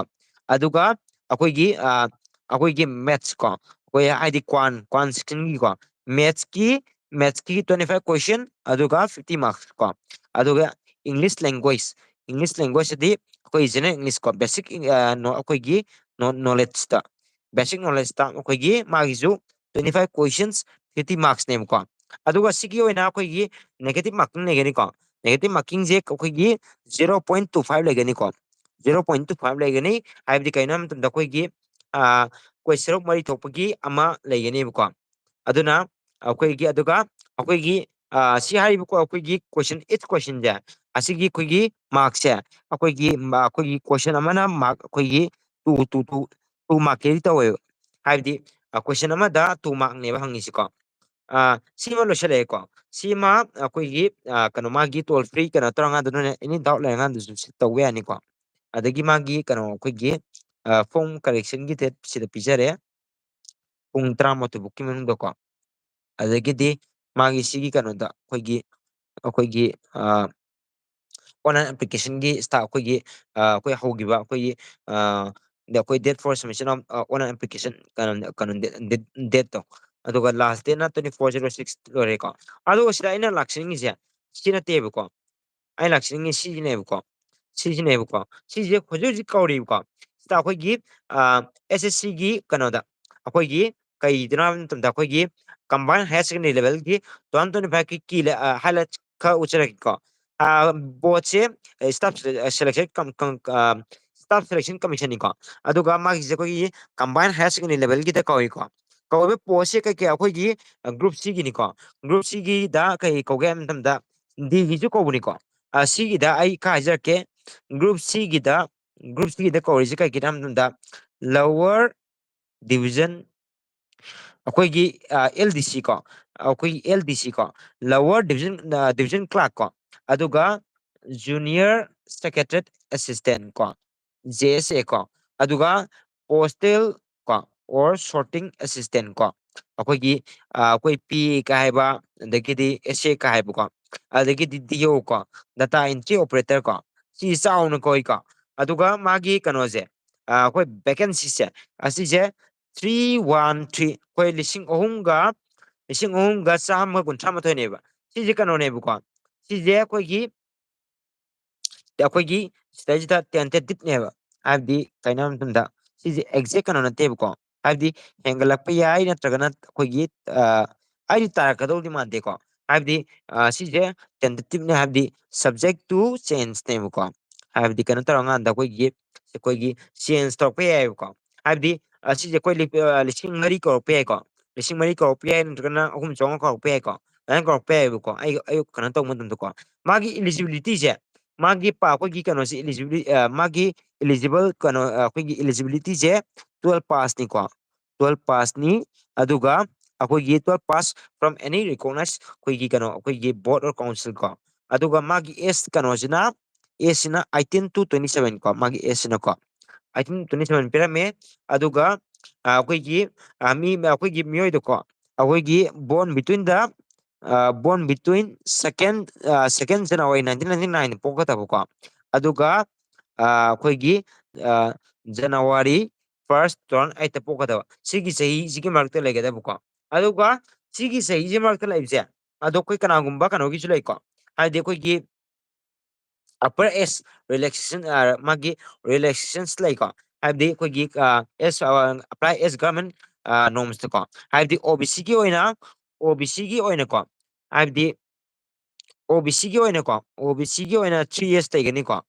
ꯑꯗꯨꯒ ꯑꯩꯈꯣꯏꯒꯤ ꯑꯩꯈꯣꯏꯒꯤ ꯃꯦꯠꯁ ꯀꯣ, ꯑꯩꯈꯣꯏ ꯍꯥꯏꯗꯤ ꯀ꯭ꯋꯥꯟ ꯀ꯭ꯋꯥꯟ ꯁꯦꯛꯁꯟꯒꯤꯀꯣ, ꯃꯦꯠꯁꯀꯤ ꯃꯦꯠꯁꯀꯤ ꯇ꯭ꯋꯦꯟꯇꯤ ꯐꯥꯏꯚ ꯀꯣꯏꯁꯟ ꯑꯗꯨꯒ ꯐꯤꯐꯇꯤ ꯃꯥꯔꯛꯁ ꯀꯣ꯫ ꯑꯗꯨꯒ ꯏꯪꯂꯤꯁ ꯂꯦꯡꯒ꯭ꯋꯦꯖ, ꯏꯪꯂꯤꯁ ꯂꯦꯡꯒ꯭ꯋꯦꯖ ꯑꯗꯤ ꯑꯩꯈꯣꯏ ꯖꯦꯅꯔꯦꯜ ꯏꯪꯂꯤꯁ ꯀꯣ, ꯕꯦꯁꯤꯛ ꯑꯩꯈꯣꯏꯒꯤ ꯅꯣꯂꯦꯖꯇ, ꯕꯦꯁꯤꯛ ꯅꯣꯂꯦꯖꯇ ꯑꯩꯈꯣꯏꯒꯤ ꯃꯥꯒꯤꯁꯨ ꯇ꯭ꯋꯦꯟꯇꯤ ꯐꯥꯏꯚ ꯀꯣꯏꯁꯟꯁ, ꯐꯤꯐꯇꯤ ꯃꯥꯔꯛꯁꯅꯦꯕꯀꯣ꯫ ꯑꯗꯨꯒ ꯁꯤꯒꯤ ꯑꯣꯏꯅ ꯑꯩꯈꯣꯏꯒꯤ ꯅꯦꯒꯦꯇꯤꯞ ꯃꯥꯔꯀꯤꯡ ꯂꯩꯒꯅꯤꯀꯣ꯫ ꯅꯦꯒꯦꯇꯤꯞ ꯃꯥꯔꯀꯤꯡꯁꯦ ꯑꯩꯈꯣꯏꯒꯤ ꯖꯤꯔꯣ ꯄꯣꯏꯟ ꯇꯨ ꯐꯥꯏꯚ ꯂꯩꯒꯅꯤꯀꯣ꯫ ꯖꯤꯔꯣ ꯄꯣꯏꯟ ꯇꯨ ꯐꯥꯏꯚ ꯂꯩꯒꯅꯤ꯫ ꯍꯥꯏꯕꯗꯤ ꯀꯩꯅꯣ ꯍꯥꯏꯕ ꯃꯇꯝꯗ ꯑꯩꯈꯣꯏꯒꯤ ꯑꯩꯈꯣꯏ ꯁꯔꯨꯛ ꯃꯔꯤ ꯊꯣꯛꯄꯒꯤ ꯑꯃ ꯂꯩꯒꯅꯦꯕꯀꯣ꯫ ꯑꯗꯨꯅ ꯑꯩꯈꯣꯏꯒꯤ ꯑꯗꯨꯒ ꯑꯩꯈꯣꯏꯒꯤ ꯁꯤ ꯍꯥꯏꯔꯤꯕꯀꯣ, ꯑꯩꯈꯣꯏꯒꯤ ꯀꯣꯏꯁꯟ, ꯏꯠꯁ ꯀꯣꯏꯁꯟꯁꯦ, ꯑꯁꯤꯒꯤ ꯑꯩꯈꯣꯏꯒꯤ ꯃꯥꯔꯛꯁꯦ ꯑꯩꯈꯣꯏꯒꯤ ꯑꯩꯈꯣꯏꯒꯤ ꯀꯣꯏꯁꯟ ꯑꯃꯅ ꯃꯥꯔꯛ ꯑꯩꯈꯣꯏꯒꯤ ꯇꯨ ꯇꯨ ꯇꯨ ꯇꯨ ꯃꯥꯔꯛꯀꯤꯗꯤ ꯇꯧꯋꯦꯕ꯫ ꯍꯥꯏꯕꯗꯤ ꯀꯣꯏꯁꯟ ꯑꯃꯗ ꯇꯨ ꯃꯥꯔꯛꯅꯦꯕ ꯍꯪꯉꯤꯁꯤꯀꯣ꯫ ꯁꯤꯃ ꯂꯣꯏꯁꯤꯜꯂꯛꯑꯦꯀꯣ꯫ ꯁꯤꯃ ꯑꯩꯈꯣꯏꯒꯤ ꯀꯩꯅꯣ ꯃꯥꯒꯤ ꯇꯣꯜ ꯐ꯭ꯔꯤ ꯀꯩꯅꯣ ꯇꯧꯔꯀꯥꯟꯗ ꯅꯣꯏꯅ ꯑꯦꯅꯤ ꯗꯥꯎꯠ ꯂꯩꯔꯀꯥꯟꯗꯁꯨ ꯇꯧꯕ ꯌꯥꯅꯤꯀꯣ꯫ ꯑꯗꯒꯤ ꯃꯥꯒꯤ ꯀꯩꯅꯣ ꯑꯩꯈꯣꯏꯒꯤ form correction ꯒꯤ date ꯁꯤꯗ ꯄꯤꯖꯔꯦ, ꯄꯨꯡ ꯇꯔꯥꯃꯥꯊꯣꯏ ꯐꯥꯎꯀꯤ ꯃꯅꯨꯡꯗꯀꯣ꯫ ꯑꯗꯒꯤꯗꯤ ꯃꯥꯒꯤ ꯁꯤꯒꯤ ꯀꯩꯅꯣꯗ ꯑꯩꯈꯣꯏꯒꯤ ꯑꯩꯈꯣꯏꯒꯤ online application ꯒꯤ start ꯑꯩꯈꯣꯏꯒꯤ ꯑꯩꯈꯣꯏ ꯍꯧꯈꯤꯕ ꯑꯩꯈꯣꯏꯒꯤ ꯑꯩꯈꯣꯏ date for submission of online application ꯀꯩꯅꯣ ꯀꯩꯅꯣ date ꯇꯣ, ꯑꯗꯨꯒ last date ꯅ twenty four zero six ꯂꯣꯏꯔꯦꯀꯣ꯫ ꯑꯗꯨꯒ ꯁꯤꯗ ꯑꯩꯅ ꯂꯥꯛꯆꯅꯤꯡꯉꯤꯁꯦ ꯁꯤ ꯅꯠꯇꯦꯕꯀꯣ, ꯑꯩ ꯂꯥꯛꯆꯅꯤꯡꯉꯤ ꯁꯤꯁꯤꯅꯦꯕꯀꯣ, ꯁꯤꯁꯤꯅꯦꯕꯀꯣ꯫ ꯁꯤꯁꯦ ꯍꯧꯖꯤꯛ ꯍꯧꯖꯤꯛ ꯀꯧꯔꯤꯕꯀꯣ꯫ ꯁꯤꯗ ꯑꯩꯈꯣꯏꯒꯤ ꯑꯦꯁ ꯑꯦꯁ ꯁꯤꯒꯤ ꯀꯩꯅꯣꯗ ꯑꯩꯈꯣꯏꯒꯤ ꯀꯩꯗꯅꯣ ꯍꯥꯏꯕ ꯃꯇꯝꯗ ꯑꯩꯈꯣꯏꯒꯤ combined higher secondary level ꯒꯤ two thousand twenty five ꯀꯤ key highlight ꯈꯔ ꯎꯠꯆꯔꯛꯀꯦꯀꯣ꯫ ꯄꯣꯠꯁꯦ staff selection staff selection commission ꯅꯤꯀꯣ꯫ ꯑꯗꯨꯒ ꯃꯥꯒꯤꯁꯦ ꯑꯩꯈꯣꯏꯒꯤ combined higher secondary level ꯒꯤꯗ ꯀꯧꯏꯀꯣ꯫ ꯀꯧꯔꯤꯕ ꯄꯣꯠꯁꯦ ꯀꯩꯀꯩ ꯑꯩꯈꯣꯏꯒꯤ group C ꯒꯤꯅꯤꯀꯣ꯫ Group C ꯒꯤꯗ ꯀꯩ ꯀꯧꯒꯦ ꯍꯥꯏꯕ ꯃꯇꯝꯗ D ꯒꯤꯁꯨ ꯀꯧꯕꯅꯤꯀꯣ꯫ ꯁꯤꯒꯤꯗ ꯑꯩ ꯈꯔ ꯍꯥꯏꯖꯔꯛꯀꯦ꯫ Group C ꯒꯤꯗ group C ꯒꯤꯗ ꯀꯧꯔꯤꯁꯦ ꯀꯩꯒꯤꯅꯣ ꯍꯥꯏꯕ ꯃꯇꯝꯗ lower division ꯑꯩꯈꯣꯏꯒꯤ L D C ꯀꯣ, ꯑꯩꯈꯣꯏꯒꯤ L D C ꯀꯣ, lower division division clerk ꯀꯣ, ꯑꯗꯨꯒ junior secretariat assistant ꯀꯣ, J S A ꯀꯣ, ꯑꯗꯨꯒ postal ꯀꯣ, or sorting assistant ꯀꯣ, ꯑꯩꯈꯣꯏꯒꯤ ꯑꯩꯈꯣꯏ P A ꯀ ꯍꯥꯏꯕ, ꯑꯗꯒꯤꯗꯤ S A ꯀ ꯍꯥꯏꯕꯀꯣ, ꯑꯗꯒꯤꯗꯤ D O ꯀꯣ, data entry operator ꯀꯣ, ꯁꯤ ꯆꯥꯎꯅ ꯀꯧꯏꯀꯣ꯫ ꯑꯗꯨꯒ ꯃꯥꯒꯤ ꯀꯩꯅꯣꯁꯦ ꯑꯩꯈꯣꯏ vacancy ꯁꯦ ꯑꯁꯤꯁꯦ three one three, ꯑꯩꯈꯣꯏ ꯂꯤꯁꯤꯡ ꯑꯍꯨꯝꯒ ꯂꯤꯁꯤꯡ ꯑꯍꯨꯝꯒ ꯆꯥꯝꯃꯒ ꯀꯨꯟꯊ꯭ꯔꯥ ꯃꯥꯊꯣꯏꯅꯦꯕ꯫ ꯁꯤꯁꯦ ꯀꯩꯅꯣꯅꯦꯕꯀꯣ, ꯁꯤꯁꯦ ꯑꯩꯈꯣꯏꯒꯤ ꯑꯩꯈꯣꯏꯒꯤ ꯁꯤꯗꯩꯁꯤꯗ tentative ꯅꯦꯕ꯫ ꯍꯥꯏꯕꯗꯤ ꯀꯩꯅꯣ ꯍꯥꯏꯕ ꯃꯇꯝꯗ ꯁꯤꯁꯦ exact ꯀꯩꯅꯣ ꯅꯠꯇꯦꯕꯀꯣ꯫ ꯍꯥꯏꯕꯗꯤ ꯍꯦꯟꯒꯠꯂꯛꯄ ꯌꯥꯏ, ꯅꯠꯇ꯭ꯔꯒꯅ ꯑꯩꯈꯣꯏꯒꯤ ꯑꯩꯗꯤ ꯇꯥꯔꯛꯀꯗꯧꯗꯤ ꯃꯥꯟꯗꯦꯀꯣ꯫ ꯍꯥꯏꯕꯗꯤ ꯁꯤꯁꯦ tentative ꯅꯦ, ꯍꯥꯏꯕꯗꯤ subject to change ꯅꯦꯕꯀꯣ꯫ ꯍꯥꯏꯕꯗꯤ ꯀꯩꯅꯣ ꯇꯧꯔꯀꯥꯟꯗ ꯑꯩꯈꯣꯏꯒꯤ ꯑꯩꯈꯣꯏꯒꯤ change ꯇꯧꯔꯛꯄ ꯌꯥꯏꯑꯕꯀꯣ꯫ ꯍꯥꯏꯕꯗꯤ ꯁꯤꯁꯦ ꯑꯩꯈꯣꯏ ꯂꯤꯁꯤꯡ ꯃꯔꯤ ꯀꯧꯔꯛꯄ ꯌꯥꯏꯀꯣ, ꯂꯤꯁꯤꯡ ꯃꯔꯤ ꯀꯧꯔꯛꯄ ꯌꯥꯏ, ꯅꯠꯇ꯭ꯔꯒꯅ ꯑꯍꯨꯝ ꯆꯥꯝꯃꯉꯥ ꯀꯧꯔꯛꯄ ꯌꯥꯏꯀꯣ, ꯑꯗꯨꯃꯥꯏꯅ ꯀꯧꯔꯛꯄ ꯌꯥꯏꯑꯕꯀꯣ꯫ ꯑꯩ ꯑꯩ ꯀꯩꯅꯣ ꯇꯧꯕ ꯃꯇꯝꯗꯀꯣ, ꯃꯥꯒꯤ eligibility ꯁꯦ, ꯃꯥꯒꯤ ꯑꯩꯈꯣꯏꯒꯤ ꯀꯩꯅꯣꯁꯦ eligibility, ꯃꯥꯒꯤ eligible ꯀꯩꯅꯣ ꯑꯩꯈꯣꯏꯒꯤ eligibility ꯁꯦ twelve pass ꯅꯤꯀꯣ, twelve pass ꯅꯤ꯫ ꯑꯗꯨꯒ ꯑꯩꯈꯣꯏꯒꯤ twelve pass from any recognized ꯑꯩꯈꯣꯏꯒꯤ ꯀꯩꯅꯣ ꯑꯩꯈꯣꯏꯒꯤ board or council ꯀꯣ꯫ ꯑꯗꯨꯒ ꯃꯥꯒꯤ age ꯀꯩꯅꯣꯁꯤꯅ, age ꯁꯤꯅ eighteen to twenty seven ꯀꯣ, ꯃꯥꯒꯤ age ꯁꯤꯅꯀꯣ꯫ ꯑꯥꯏꯇꯤꯟ ꯇ꯭ꯋꯦꯟꯇꯤ ꯁꯚꯦꯟ ꯄꯤꯔꯝꯃꯦ꯫ ꯑꯗꯨꯒ ꯑꯩꯈꯣꯏꯒꯤ ꯃꯤ ꯑꯩꯈꯣꯏꯒꯤ ꯃꯤꯑꯣꯏꯗꯀꯣ, ꯑꯩꯈꯣꯏꯒꯤ born between the born between second second January nineteen ninety nine ꯄꯣꯛꯀꯗꯕꯀꯣ, ꯑꯗꯨꯒ ꯑꯩꯈꯣꯏꯒꯤ January first two thousand eight ꯇ ꯄꯣꯛꯀꯗꯕ, ꯁꯤꯒꯤ ꯆꯍꯤꯁꯤꯒꯤ ꯃꯔꯛꯇ ꯂꯩꯒꯗꯕꯀꯣ꯫ ꯑꯗꯨꯒ ꯁꯤꯒꯤ ꯆꯍꯤꯁꯤ ꯃꯔꯛꯇ ꯂꯩꯕꯁꯦ, ꯑꯗꯣ ꯑꯩꯈꯣꯏ ꯀꯅꯥꯒꯨꯝꯕ ꯀꯩꯅꯣꯒꯤꯁꯨ ꯂꯩꯀꯣ, ꯍꯥꯏꯕꯗꯤ ꯑꯩꯈꯣꯏꯒꯤ upper age relaxation, ꯃꯥꯒꯤ relaxations ꯂꯩꯀꯣ, ꯍꯥꯏꯕꯗꯤ ꯑꯩꯈꯣꯏꯒꯤ as apply as government norms ꯀꯣ, ꯍꯥꯏꯕꯗꯤ OBC ꯒꯤ ꯑꯣꯏꯅ OBC ꯒꯤ ꯑꯣꯏꯅꯀꯣ, ꯍꯥꯏꯕꯗꯤ OBC ꯒꯤ ꯑꯣꯏꯅꯀꯣ, OBC ꯒꯤ ꯑꯣꯏꯅ three years ꯂꯩꯒꯅꯤꯀꯣ꯫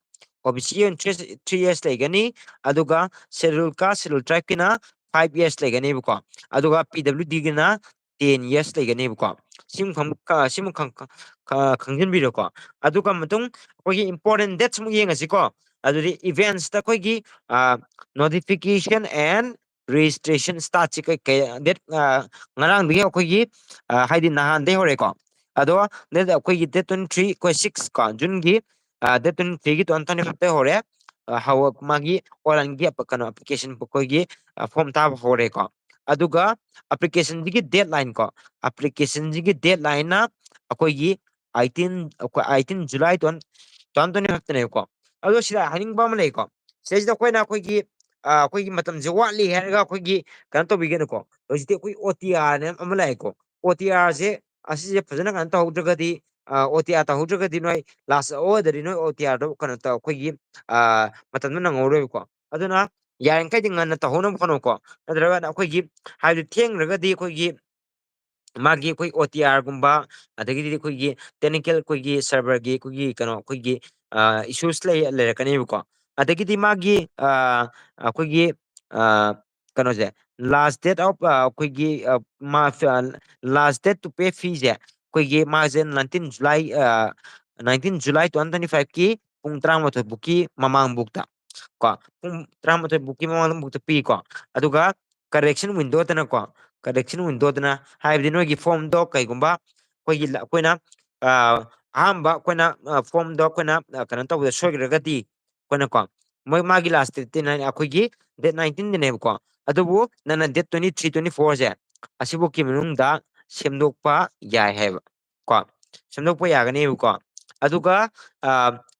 OBC ꯒꯤ ꯑꯣꯏꯅ three years ꯂꯩꯒꯅꯤ꯫ ꯑꯗꯨꯒ Scheduled Caste, Scheduled Tribe ꯀꯤꯅ five years ꯂꯩꯒꯅꯦꯕꯀꯣ꯫ ꯑꯗꯨꯒ PWD ꯒꯤꯅ ten years ꯂꯩꯒꯅꯦꯕꯀꯣ꯫ ꯁꯤꯃ ꯈꯪ-, ꯈ-, ꯁꯤꯃ ꯈꯪ-, ꯈ-, ꯈ-, ꯈꯪꯖꯤꯟꯕꯤꯔꯣꯀꯣ꯫ ꯑꯗꯨꯒ ꯃꯇꯨꯡ ꯑꯩꯈꯣꯏꯒꯤ important dates ꯑꯃꯨꯛ ꯌꯦꯡꯉꯁꯤꯀꯣ꯫ ꯑꯗꯨꯗꯤ events ꯇ ꯑꯩꯈꯣꯏꯒꯤ notification and registration start ꯁꯤ ꯀꯩ, ꯀꯩ, date ꯉꯔꯥꯡꯗꯒꯤ ꯑꯩꯈꯣꯏꯒꯤ ꯍꯥꯏꯗꯤ ꯅꯍꯥꯟꯗꯒꯤ ꯍꯧꯔꯦꯀꯣ꯫ ꯑꯗꯣ ꯑꯩꯈꯣꯏꯒꯤ date twenty three, ꯑꯩꯈꯣꯏ six ꯀꯣ, June ꯒꯤ date twenty three ꯒꯤ two thousand twenty five ꯇꯩ ꯍꯧꯔꯦ꯫ ꯃꯥꯒꯤ online ꯒꯤ ꯀꯩꯅꯣ application ꯑꯩꯈꯣꯏꯒꯤ form ꯊꯥꯕ ꯍꯧꯔꯦꯀꯣ꯫ ꯑꯗꯨꯒ application ꯁꯤꯒꯤ deadline ꯀꯣ, application ꯁꯤꯒꯤ deadline ꯅ ꯑꯩꯈꯣꯏꯒꯤ eighteen, ꯑꯩꯈꯣꯏ eighteen July two thousand twenty five ꯇꯅꯦꯕꯀꯣ꯫ ꯑꯗꯣ ꯁꯤꯗ ꯍꯥꯏꯅꯤꯡꯕ ꯑꯃ ꯂꯩꯀꯣ, ꯁꯤꯗꯩꯁꯤꯗ ꯑꯩꯈꯣꯏꯅ ꯑꯩꯈꯣꯏꯒꯤ ꯑꯩꯈꯣꯏꯒꯤ ꯃꯇꯝꯁꯦ ꯋꯥꯠꯂꯤ ꯍꯥꯏꯔꯒ ꯑꯩꯈꯣꯏꯒꯤ ꯀꯩꯅꯣ ꯇꯧꯕꯤꯒꯅꯨꯀꯣ꯫ ꯍꯧꯖꯤꯛꯇꯤ ꯑꯩꯈꯣꯏ OTR ꯅ ꯑꯃ ꯂꯥꯛꯑꯦꯀꯣ꯫ OTR ꯁꯦ ꯑꯁꯤꯁꯦ ꯐꯖꯅ ꯀꯩꯅꯣ ꯇꯧꯍꯧꯗ꯭ꯔꯒꯗꯤ, OTR ꯇꯧꯍꯧꯗ꯭ꯔꯒꯗꯤ ꯅꯣꯏ last hour ꯗꯗꯤ ꯅꯣꯏ OTR ꯗꯣ ꯀꯩꯅꯣ ꯇꯧ, ꯑꯩꯈꯣꯏꯒꯤ ꯃꯇꯝꯗꯣ ꯅꯪꯍꯧꯔꯣꯏꯕꯀꯣ꯫ ꯑꯗꯨꯅ ꯌꯥꯔꯤꯃꯈꯩꯗꯤ ꯉꯟꯅ ꯇꯧꯍꯧꯅꯕ ꯍꯣꯠꯅꯧꯀꯣ꯫ ꯅꯠꯇ꯭ꯔꯒꯅ ꯑꯩꯈꯣꯏꯒꯤ ꯍꯥꯏꯕꯗꯤ ꯊꯦꯡꯈ꯭ꯔꯒꯗꯤ ꯑꯩꯈꯣꯏꯒꯤ ꯃꯥꯒꯤ ꯑꯩꯈꯣꯏ OTR ꯒꯨꯝꯕ, ꯑꯗꯒꯤꯗꯤ ꯑꯩꯈꯣꯏꯒꯤ technical ꯑꯩꯈꯣꯏꯒꯤ server ꯒꯤ ꯑꯩꯈꯣꯏꯒꯤ ꯀꯩꯅꯣ ꯑꯩꯈꯣꯏꯒꯤ issues ꯂꯩ, ꯂꯩꯔꯛꯀꯅꯦꯕꯀꯣ꯫ ꯑꯗꯒꯤꯗꯤ ꯃꯥꯒꯤ ꯑꯩꯈꯣꯏꯒꯤ ꯀꯩꯅꯣꯁꯦ, last date of ꯑꯩꯈꯣꯏꯒꯤ last date to pay fee ꯁꯦ ꯑꯩꯈꯣꯏꯒꯤ ꯃꯥꯁꯦ nineteen July, nineteen July two thousand twenty five ꯀꯤ ꯄꯨꯡ ꯇꯔꯥꯃꯥꯊꯣꯏ ꯐꯥꯎꯀꯤ ꯃꯃꯥꯡ ꯐꯥꯎꯗ ꯀꯣ, ꯄꯨꯡ ꯇꯔꯥꯃꯥꯊꯣꯏ ꯐꯥꯎꯀꯤ ꯃꯃꯥꯡ ꯐꯥꯎꯗ ꯄꯤꯀꯣ꯫ ꯑꯗꯨꯒ correction window ꯗꯅꯀꯣ, correction window ꯗꯅ ꯍꯥꯏꯕꯗꯤ ꯅꯣꯏꯒꯤ form ꯗꯣ ꯀꯩꯒꯨꯝꯕ ꯑꯩꯈꯣꯏꯒꯤ, ꯑꯩꯈꯣꯏꯅ ꯑꯍꯥꯟꯕ ꯑꯩꯈꯣꯏꯅ form ꯗꯣ ꯑꯩꯈꯣꯏꯅ ꯀꯩꯅꯣ ꯇꯧꯕꯗ ꯁꯣꯏꯈ꯭ꯔꯒꯗꯤ ꯑꯩꯈꯣꯏꯅꯀꯣ ꯃꯣꯏ ꯃꯥꯒꯤ ꯂꯥꯁ ꯗꯦꯠꯇꯤ ꯑꯩꯈꯣꯏꯒꯤ ꯗꯦꯠ ꯅꯥꯏꯟꯇꯤꯟꯗꯅꯦꯕꯀꯣ꯫ ꯑꯗꯨꯕꯨ ꯅꯪꯅ ꯗꯦꯠ ꯇ꯭ꯋꯦꯟꯇꯤ ꯊ꯭ꯔꯤ, ꯇ꯭ꯋꯦꯟꯇꯤ ꯐꯣꯔꯁꯦ ꯑꯁꯤꯐꯥꯎꯒꯤ ꯃꯅꯨꯡꯗ ꯁꯦꯝꯗꯣꯛꯄ ꯌꯥꯏ ꯍꯥꯏꯕ ꯀꯣ꯫ ꯁꯦꯝꯗꯣꯛꯄ ꯌꯥꯒꯅꯦꯕꯀꯣ꯫ ꯑꯗꯨꯒ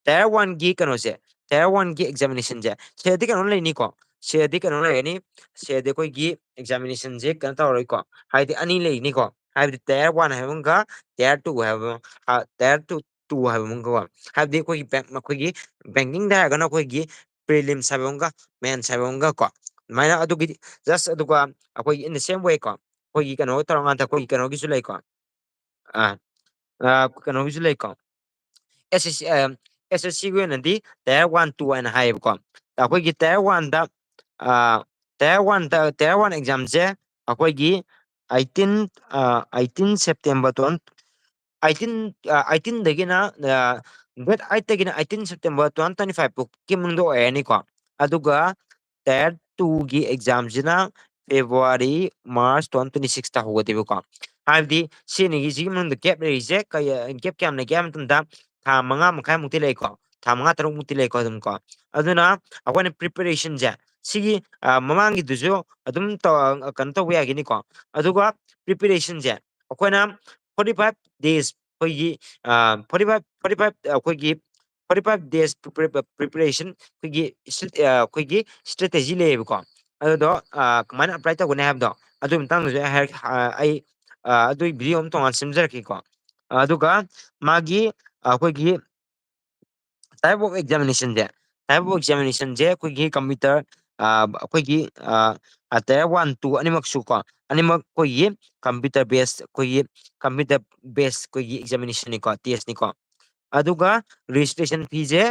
ꯇꯥꯌꯔ ꯋꯥꯟꯒꯤ ꯀꯩꯅꯣꯁꯦ, ꯇꯥꯌꯔ ꯋꯥꯟꯒꯤ ꯑꯦꯛꯖꯥꯃꯤꯅꯦꯁꯟꯁꯦ, ꯁꯤꯗꯗꯤ ꯀꯩꯅꯣ ꯂꯩꯅꯤꯀꯣ꯫ ꯁꯤꯗꯗꯤ ꯀꯩꯅꯣ ꯂꯩꯒꯅꯤ꯫ ꯁꯤꯗꯗꯤ ꯑꯩꯈꯣꯏꯒꯤ ꯑꯦꯛꯖꯥꯃꯤꯅꯦꯁꯟꯁꯦ ꯀꯩꯅꯣ ꯇꯧꯔꯣꯏꯀꯣ꯫ ꯍꯥꯏꯗꯤ ꯑꯅꯤ ꯂꯩꯅꯤꯀꯣ꯫ ꯍꯥꯏꯕꯗꯤ ꯇꯥꯌꯔ ꯋꯥꯟ ꯍꯥꯏꯕ ꯑꯃꯒ ꯇꯥꯌꯔ ꯇꯨ ꯍꯥꯏꯕ ꯑꯃ, ꯇꯥꯌꯔ ꯇꯨ ꯇꯨ ꯍꯥꯏꯕ ꯑꯃꯒꯀꯣ꯫ ꯍꯥꯏꯕꯗꯤ ꯑꯩꯈꯣꯏꯒꯤ ꯕꯦꯡ ꯑꯩꯈꯣꯏꯒꯤ ꯕꯦꯡꯀꯤꯡꯗ ꯍꯥꯏꯔꯒꯅ ꯑꯩꯈꯣꯏꯒꯤ ꯄ꯭ꯔꯤꯂꯤꯝꯁ ꯍꯥꯏꯕ ꯑꯃꯒ ꯃꯦꯟꯁ ꯍꯥꯏꯕ ꯑꯃꯒꯀꯣ꯫ ꯑꯗꯨꯃꯥꯏꯅ ꯑꯗꯨꯒꯤꯗꯤ ꯖꯁ ꯑꯗꯨꯒ ꯑꯩꯈꯣꯏꯒꯤ in the same way ꯀꯣ, ꯑꯩꯈꯣꯏꯒꯤ ꯀꯩꯅꯣ ꯇꯧꯔꯀꯥꯟꯗ ꯑꯩꯈꯣꯏꯒꯤ ꯀꯩꯅꯣꯒꯤꯁꯨ ꯂꯩꯀꯣ꯫ ꯑꯥ, ꯑꯥ, ꯀꯩꯅꯣꯒꯤꯁꯨ ꯂꯩꯀꯣ꯫ ꯑꯦꯁ ꯑꯦꯁ ꯁꯤ, ꯑꯦꯁ ꯑꯦꯁ ꯁꯤꯒꯤ ꯑꯣꯏꯅꯗꯤ ꯇꯥꯌꯔ ꯋꯥꯟ ꯇꯨ ꯍꯥꯏꯅ ꯍꯥꯏꯌꯦꯕꯀꯣ꯫ ꯑꯩꯈꯣꯏꯒꯤ ꯇꯥꯌꯔ ꯋꯥꯟꯗ, ꯇꯥꯌꯔ ꯋꯥꯟꯗ ꯇꯥꯌꯔ ꯋꯥꯟ ꯑꯦꯛꯖꯥꯝꯁꯦ ꯑꯩꯈꯣꯏꯒꯤ eighteen eighteen September to eighteen ꯑꯩꯠꯇꯤꯟꯗꯒꯤꯅ, ꯗꯦꯠ ꯑꯩꯠꯇꯒꯤꯅ eighteen September two thousand twenty five ꯐꯥꯎꯀꯤ ꯃꯅꯨꯡꯗ ꯑꯣꯏꯔꯅꯤꯀꯣ꯫ ꯑꯗꯨꯒ ꯇꯥꯌꯔ ꯇꯨꯒꯤ ꯑꯦꯛꯖꯥꯝꯁꯤꯅ February, March two thousand twenty ꯁꯤꯛꯁꯇ ꯍꯧꯒꯗꯣꯏꯕꯀꯣ꯫ ꯍꯥꯏꯕꯗꯤ ꯁꯤ ꯑꯅꯤꯒꯤꯁꯤꯒꯤ ꯃꯅꯨꯡꯗ ꯒꯦꯞ ꯂꯩꯔꯤꯁꯦ, ꯒꯦꯞ ꯀꯌꯥꯝ ꯂꯩꯒꯦ ꯍꯥꯏꯕ ꯃꯇꯝꯗ ꯊꯥ ꯃꯉꯥ ꯃꯈꯥꯏꯃꯨꯛꯇꯤ ꯂꯩꯀꯣ꯫ ꯊꯥ ꯃꯉꯥ ꯇꯔꯨꯛꯃꯨꯛꯇꯤ ꯂꯩꯀꯣ ꯑꯗꯨꯝ ꯀꯣ꯫ ꯑꯗꯨꯅ ꯑꯩꯈꯣꯏꯅ ꯄ꯭ꯔꯤꯄꯦꯔꯦꯁꯟꯁꯦ ꯁꯤꯒꯤ ꯃꯃꯥꯡꯒꯤꯗꯨꯁꯨ ꯑꯗꯨꯝ ꯀꯩꯅꯣ ꯇꯧꯕ ꯌꯥꯒꯅꯤꯀꯣ꯫ ꯑꯗꯨꯒ ꯄ꯭ꯔꯤꯄꯦꯔꯦꯁꯟꯁꯦ ꯑꯩꯈꯣꯏꯅ ꯐꯣꯔꯇꯤ ꯐꯥꯏꯚ ꯗꯦꯖ ꯑꯩꯈꯣꯏꯒꯤ ꯐꯣꯔꯇꯤ ꯐꯥꯏꯚ ꯐꯣꯔꯇꯤ ꯐꯥꯏꯚ ꯑꯩꯈꯣꯏꯒꯤ ꯐꯣꯔꯇꯤ ꯐꯥꯏꯚ ꯗꯦꯖ ꯄ꯭ꯔꯤꯄꯦꯔꯦꯁꯟ ꯑꯩꯈꯣꯏꯒꯤ ꯑꯩꯈꯣꯏꯒꯤ ꯏꯁꯇ꯭ꯔꯦꯇꯦꯖꯤ ꯂꯩꯌꯦꯕꯀꯣ꯫ ꯑꯗꯨꯗꯣ ꯀꯃꯥꯏꯅ ꯑꯦꯄ꯭ꯂꯥꯏ ꯇꯧꯒꯅꯤ ꯍꯥꯏꯕꯗꯣ ꯑꯗꯨꯒꯤ ꯃꯇꯥꯡꯗꯁꯨ ꯑꯩ ꯍꯥꯏꯔꯛ ꯑꯩ ꯑꯗꯨꯒꯤ ꯚꯤꯗꯤꯑꯣ ꯑꯃ ꯇꯣꯉꯥꯟꯅ ꯁꯦꯝꯖꯔꯛꯀꯦꯀꯣ꯫ ꯑꯗꯨꯒ ꯃꯥꯒꯤ ꯑꯩꯈꯣꯏꯒꯤ type of examination say type of examination ꯁꯦ ꯑꯩꯈꯣꯏꯒꯤ ꯀꯝꯄ꯭ꯌꯨꯇꯔ ꯑꯩꯈꯣꯏꯒꯤ ꯇꯥꯌꯔ ꯋꯥꯟ ꯇꯨ ꯑꯅꯤꯃꯛꯁꯨ ꯀꯣ, ꯑꯅꯤꯃꯛ ꯑꯩꯈꯣꯏꯒꯤ ꯀꯝꯄ꯭ꯌꯨꯇꯔ ꯕꯦꯁ ꯑꯩꯈꯣꯏꯒꯤ ꯀꯝꯄ꯭ꯌꯨꯇꯔ ꯕꯦꯁ ꯑꯩꯈꯣꯏꯒꯤ ꯑꯦꯛꯖꯥꯃꯤꯅꯦꯁꯟꯅꯤꯀꯣ, ꯇꯦꯁꯅꯤꯀꯣ꯫ ꯑꯗꯨꯒ ꯔꯦꯖꯤꯁꯇ꯭ꯔꯦꯁꯟ ꯐꯤꯁꯦ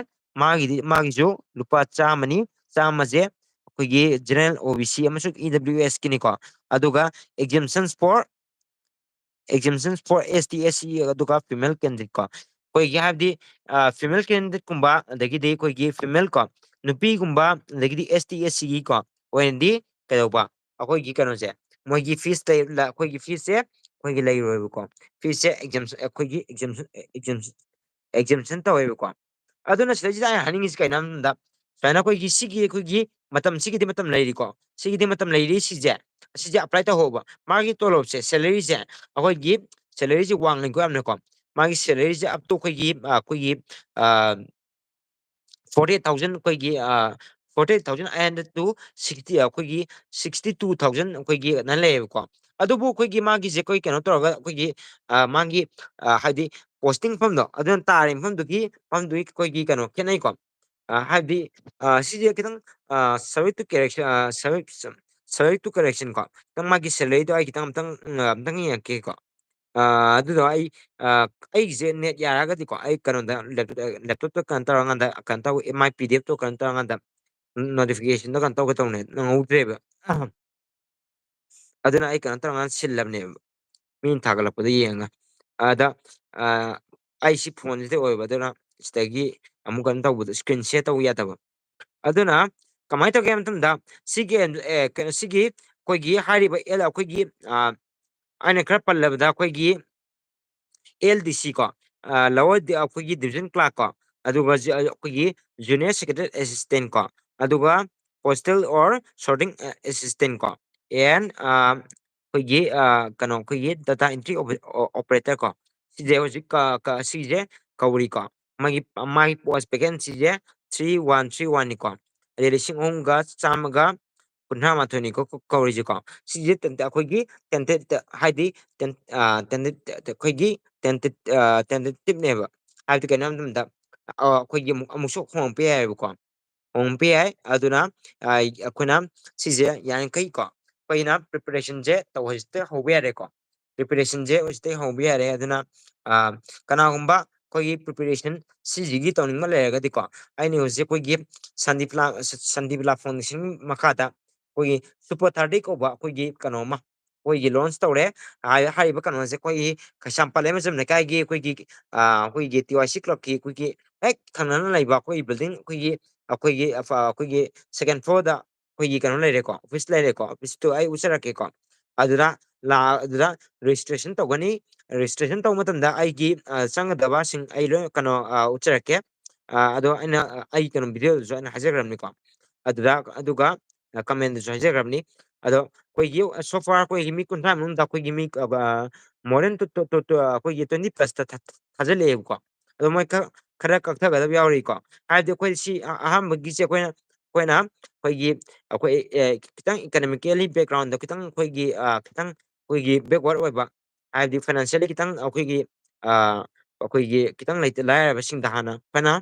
ꯃꯥꯒꯤꯗꯤ ꯃꯥꯒꯤꯁꯨ ꯂꯨꯄꯥ ꯆꯥꯝꯃꯅꯤ꯫ ꯆꯥꯝꯃꯁꯦ ꯑꯩꯈꯣꯏꯒꯤ ꯖꯦꯅꯔꯦꯜ, ꯑꯣ ꯕꯤ ꯁꯤ ꯑꯃꯁꯨꯡ ꯏ ꯗꯕ꯭ꯂꯤꯎ ꯑꯦꯁꯀꯤꯅꯤꯀꯣ꯫ ꯑꯗꯨꯒ exemptions for exemptions for S T, S C ꯑꯗꯨꯒ female candidate ꯀꯣ꯫ ꯑꯩꯈꯣꯏꯒꯤ ꯍꯥꯏꯕꯗꯤ female candidate ꯀꯨꯝꯕ, ꯑꯗꯒꯤꯗꯤ ꯑꯩꯈꯣꯏꯒꯤ female ꯀꯣ, ꯅꯨꯄꯤꯒꯨꯝꯕ, ꯑꯗꯒꯤꯗꯤ S T, S C ꯒꯤ ꯀꯣ ꯑꯣꯏꯅꯗꯤ ꯀꯩꯗꯧꯕ, ꯑꯩꯈꯣꯏꯒꯤ ꯀꯩꯅꯣꯁꯦ, ꯃꯣꯏꯒꯤ ꯐꯤꯁ ꯑꯩꯈꯣꯏꯒꯤ ꯐꯤꯁꯁꯦ ꯑꯩꯈꯣꯏꯒꯤ ꯂꯩꯔꯣꯏꯕꯀꯣ꯫ ꯐꯤꯁꯁꯦ exemption ꯑꯩꯈꯣꯏꯒꯤ exemption exemption exemption ꯇꯧꯋꯦꯕꯀꯣ꯫ ꯑꯗꯨꯅ ꯁꯤꯗꯩꯁꯤꯗ ꯑꯩꯅ ꯍꯥꯏꯅꯤꯡꯉꯤꯁꯤ ꯀꯩꯅꯣ ꯍꯥꯏꯕ ꯃꯇꯝꯗ ꯁꯨꯃꯥꯏꯅ ꯑꯩꯈꯣꯏꯒꯤ ꯁꯤꯒꯤ ꯑꯩꯈꯣꯏꯒꯤ ꯃꯇꯝ ꯁꯤꯒꯤꯗꯤ ꯃꯇꯝ ꯂꯩꯔꯤꯀꯣ꯫ ꯁꯤꯒꯤꯗꯤ ꯃꯇꯝ ꯂꯩꯔꯤ ꯁꯤꯁꯦ꯫ ꯑꯁꯤꯁꯦ apply ꯇꯧꯍꯧꯕ꯫ ꯃꯥꯒꯤ ꯇꯣꯂꯣꯞꯁꯦ, salary ꯁꯦ, ꯑꯩꯈꯣꯏꯒꯤ salary ꯁꯦ ꯋꯥꯡꯉꯤꯀꯣ ꯌꯥꯝꯅꯀꯣ꯫ ꯃꯥꯒꯤ salary ꯁꯦ up to ꯑꯩꯈꯣꯏꯒꯤ, ꯑ, ꯑꯩꯈꯣꯏꯒꯤ, ꯑ, forty eight thousand ꯑꯩꯈꯣꯏꯒꯤ, ꯑ, forty eight thousand eight hundred to sixty, ꯑꯩꯈꯣꯏꯒꯤ sixty two thousand ꯑꯩꯈꯣꯏꯒꯤ ꯑꯗꯨꯃꯥꯏꯅ ꯂꯩꯌꯦꯕꯀꯣ꯫ ꯑꯗꯨꯕꯨ ꯑꯩꯈꯣꯏꯒꯤ ꯃꯥꯒꯤꯁꯦ ꯑꯩꯈꯣꯏ ꯀꯩꯅꯣ ꯇꯧꯔꯒ ꯑꯩꯈꯣꯏꯒꯤ, ꯑ, ꯃꯥꯒꯤ, ꯑ, ꯍꯥꯏꯗꯤ posting ꯃꯐꯝꯗꯣ, ꯑꯗꯨꯅ ꯇꯥꯔꯤ ꯃꯐꯝꯗꯨꯒꯤ, ꯃꯐꯝꯗꯨꯒꯤ ꯑꯩꯈꯣꯏꯒꯤ ꯀꯩꯅꯣ ꯈꯦꯠꯅꯩꯀꯣ꯫ ꯑ, ꯍꯥꯏꯕꯗꯤ, ꯑ, ꯁꯤꯁꯦ ꯈꯤꯇꯪ, ꯑ, subject to correction, ꯑ, subject, subject to correction ꯀꯣ꯫ ꯈꯤꯇꯪ ꯃꯥꯒꯤ salary ꯗꯣ ꯑꯩ ꯈꯤꯇꯪ ꯑꯝꯇꯪ, ꯑ, ꯑꯝꯇꯪ ꯌꯦꯡꯉꯛꯀꯦꯀꯣ꯫ ꯑ, ꯑꯗꯨꯗꯣ ꯑꯩ, ꯑ, ꯑꯩꯒꯤꯁꯦ net ꯌꯥꯔꯒꯗꯤꯀꯣ, ꯑꯩ ꯀꯩꯅꯣꯗ, laptop, laptop ꯇ ꯀꯩꯅꯣ ꯇꯧꯔꯀꯥꯟꯗ, ꯀꯩꯅꯣ ꯇꯧ-, my P D F ꯇꯣ ꯀꯩꯅꯣ ꯇꯧꯔꯀꯥꯟꯗ, notification ꯗꯣ ꯀꯩꯅꯣ ꯇꯧꯒꯦ ꯇꯧꯅꯦ, ꯅꯪꯍꯧꯗ꯭ꯔꯦꯕ꯫ ꯑꯗꯨꯅ ꯑꯩ ꯀꯩꯅꯣ ꯇꯧꯔꯀꯥꯟꯗ ꯁꯤꯜꯂꯕꯅꯦꯕ꯫ ꯃꯤꯅ ꯊꯥꯒꯠꯂꯛꯄꯗ ꯌꯦꯡꯉꯒ꯫ ꯑꯗ, ꯑ, ꯑꯩ ꯁꯤ phone ꯁꯤꯗ ꯑꯣꯏꯕ, ꯑꯗꯨꯅ ꯁꯤꯗꯒꯤ ꯑꯃꯨꯛ ꯀꯩꯅꯣ ꯇꯧꯕꯗꯣ, screen share ꯇꯧꯕ ꯌꯥꯗꯕ꯫ ꯑꯗꯨꯅ ꯀꯃꯥꯏꯅ ꯇꯧꯒꯦ ꯍꯥꯏꯕ ꯃꯇꯝꯗ, ꯁꯤꯒꯤ, ꯑꯦ, ꯀꯩꯅꯣ, ꯁꯤꯒꯤ ꯑꯩꯈꯣꯏꯒꯤ ꯍꯥꯏꯔꯤꯕ L, ꯑꯩꯈꯣꯏꯒꯤ, ꯑ, ꯑꯩꯅ ꯈꯔ ꯄꯜꯂꯕꯗ ꯑꯩꯈꯣꯏꯒꯤ L D C ꯀꯣ, ꯑ, lower ꯗꯤ-, ꯑꯩꯈꯣꯏꯒꯤ division clerk ꯀꯣ, ꯑꯗꯨꯒ ꯖꯨ-, ꯑꯩꯈꯣꯏꯒꯤ junior secretary assistant ꯀꯣ, ꯑꯗꯨꯒ postal or sorting, ꯑ, assistant ꯀꯣ, and, ꯑ, ꯑꯩꯈꯣꯏꯒꯤ, ꯑ, ꯀꯩꯅꯣ, ꯑꯩꯈꯣꯏꯒꯤ data entry ope-, o-, operator ꯀꯣ, ꯁꯤꯁꯦ ꯍꯧꯖꯤꯛ ꯀ-, ꯀ-, ꯁꯤꯁꯦ ꯀꯧꯔꯤꯀꯣ꯫ ꯃꯥꯒꯤ, ꯃꯥꯒꯤ post vacancy ꯁꯦ three one three one ꯅꯤꯀꯣ꯫ ꯑꯗꯩ ꯂꯤꯁꯤꯡ ꯑꯍꯨꯝꯒ ꯆꯥꯝꯃꯒ ꯀꯨꯟꯊ꯭ꯔꯥ ꯃꯥꯊꯣꯏꯅꯤꯀꯣ ꯀ-, ꯀꯧꯔꯤꯁꯦꯀꯣ꯫ ꯁꯤꯁꯦ ꯇꯦꯟ-, ꯑꯩꯈꯣꯏꯒꯤ tentative, ꯍꯥꯏꯗꯤ ꯇꯦꯟ-, ꯑ, tentative, ꯑꯩꯈꯣꯏꯒꯤ tentative, ꯑ, tentative ꯅꯦꯕ꯫ ꯍꯥꯏꯕꯗꯤ ꯀꯩꯅꯣ ꯍꯥꯏꯕ ꯃꯇꯝꯗ, ꯑ, ꯑꯩꯈꯣꯏꯒꯤ ꯑꯃꯨꯛ, ꯑꯃꯨꯛꯁꯨ ꯍꯣꯡꯉꯛꯄ ꯌꯥꯏꯑꯕꯀꯣ꯫ ꯍꯣꯡꯕ ꯌꯥꯏ꯫ ꯑꯗꯨꯅ, ꯑ, ꯑꯩꯈꯣꯏꯅ ꯁꯤꯁꯦ ꯌꯥꯔꯤꯈꯩꯀꯣ, ꯑꯩꯈꯣꯏꯅ preparation ꯁꯦ ꯇꯧ-, ꯍꯧꯖꯤꯛꯇꯩ ꯍꯧꯕ ꯌꯥꯔꯦꯀꯣ꯫ Preparation ꯁꯦ ꯍꯧꯖꯤꯛꯇꯩ ꯍꯧꯕ ꯌꯥꯔꯦ꯫ ꯑꯗꯨꯅ, ꯑ, ꯀꯅꯥꯒꯨꯝꯕ ꯑꯩꯈꯣꯏꯒꯤ preparation ꯁꯤꯁꯤꯒꯤ ꯇꯧꯅꯤꯡꯕ ꯂꯩꯔꯒꯗꯤꯀꯣ, ꯑꯩꯅ ꯍꯧꯖꯤꯛ ꯑꯩꯈꯣꯏꯒꯤ ꯁꯟꯗꯤꯞꯂꯥ, ꯁ-, ꯁꯟꯗꯤꯞꯂꯥ foundation ꯃꯈꯥꯗ ꯑꯩꯈꯣꯏꯒꯤ super thirty ꯀꯧꯕ ꯑꯩꯈꯣꯏꯒꯤ ꯀꯩꯅꯣ ꯑꯃ ꯑꯩꯈꯣꯏꯒꯤ launch ꯇꯧꯔꯦ꯫ ꯍꯥꯏ-, ꯍꯥꯏꯔꯤꯕ ꯀꯩꯅꯣꯁꯦ ꯑꯩꯈꯣꯏꯒꯤ ꯀꯩꯁꯥꯝꯄꯥꯠ ꯂꯩꯃꯖꯝ ꯂꯩꯀꯥꯏꯒꯤ ꯑꯩꯈꯣꯏꯒꯤ, ꯑ, ꯑꯩꯈꯣꯏꯒꯤ T Y C club ꯀꯤ ꯑꯩꯈꯣꯏꯒꯤ ꯍꯦꯛ ꯊꯪꯅꯅ ꯂꯩꯕ ꯑꯩꯈꯣꯏꯒꯤ building, ꯑꯩꯈꯣꯏꯒꯤ, ꯑꯩꯈꯣꯏꯒꯤ, ꯑ, ꯑꯩꯈꯣꯏꯒꯤ second floor ꯗ ꯑꯩꯈꯣꯏꯒꯤ ꯀꯩꯅꯣ ꯂꯩꯔꯦꯀꯣ, office ꯂꯩꯔꯦꯀꯣ, office ꯇꯨ ꯑꯩ ꯎꯠꯆꯔꯛꯀꯦꯀꯣ꯫ ꯑꯗꯨꯗ ꯂꯥ-, ꯑꯗꯨꯗ registration ꯇꯧꯒꯅꯤ꯫ Registration ꯇꯧꯕ ꯃꯇꯝꯗ ꯑꯩꯒꯤ, ꯑ, ꯆꯪꯒꯗꯕꯁꯤꯡ ꯑꯩ ꯂꯣꯏ ꯀꯩꯅꯣ, ꯑ, ꯎꯠꯆꯔꯛꯀꯦ꯫ ꯑ, ꯑꯗꯣ ꯑꯩꯅ, ꯑ, ꯑꯩ ꯀꯩꯅꯣ video ꯗꯁꯨ ꯑꯩꯅ ꯍꯥꯏꯖꯈ꯭ꯔꯕꯅꯤꯀꯣ꯫ ꯑꯗꯨꯗ, ꯑꯗꯨꯒ, ꯑ, comment ꯗꯁꯨ ꯍꯥꯏꯖꯈ꯭ꯔꯕꯅꯤ꯫ ꯑꯗꯣ ꯑꯩꯈꯣꯏꯒꯤ, ꯑ, so far ꯑꯩꯈꯣꯏꯒꯤ ꯃꯤ ꯀꯨꯟꯊ꯭ꯔꯥ ꯃꯅꯨꯡꯗ ꯑꯩꯈꯣꯏꯒꯤ ꯃꯤ, ꯑ, more than tw-, tw-, tw-, tw-, ꯑꯩꯈꯣꯏꯒꯤ twenty plus ꯇ ꯊꯥ-, ꯊꯥꯖꯤꯜꯂꯛꯑꯦꯕꯀꯣ꯫ ꯑꯗꯣ ꯃꯣꯏ ꯈꯔ, ꯈꯔ ꯀꯛꯊꯒꯗꯕ ꯌꯥꯎꯔꯤꯀꯣ꯫ ꯍꯥꯏꯕꯗꯤ ꯑꯩꯈꯣꯏ ꯁꯤ ꯑ-, ꯑꯍꯥꯟꯕꯒꯤꯁꯦ ꯑꯩꯈꯣꯏꯅ, ꯑꯩꯈꯣꯏꯅ ꯑꯩꯈꯣꯏꯒꯤ, ꯑꯩꯈꯣꯏ, ꯑꯦ, ꯈꯤꯇꯪ economically background ꯗ ꯈꯤꯇꯪ ꯑꯩꯈꯣꯏꯒꯤ, ꯑ, ꯈꯤꯇꯪ ꯑꯩꯈꯣꯏꯒꯤ backward ꯑꯣꯏꯕ, ꯍꯥꯏꯕꯗꯤ financially ꯈꯤꯇꯪ ꯑꯩꯈꯣꯏꯒꯤ, ꯑ, ꯑꯩꯈꯣꯏꯒꯤ ꯈꯤꯇꯪ ꯂꯩꯇ ꯂꯥꯏꯔꯕꯁꯤꯡꯗ ꯍꯥꯟꯅ ꯑꯩꯈꯣꯏꯅ,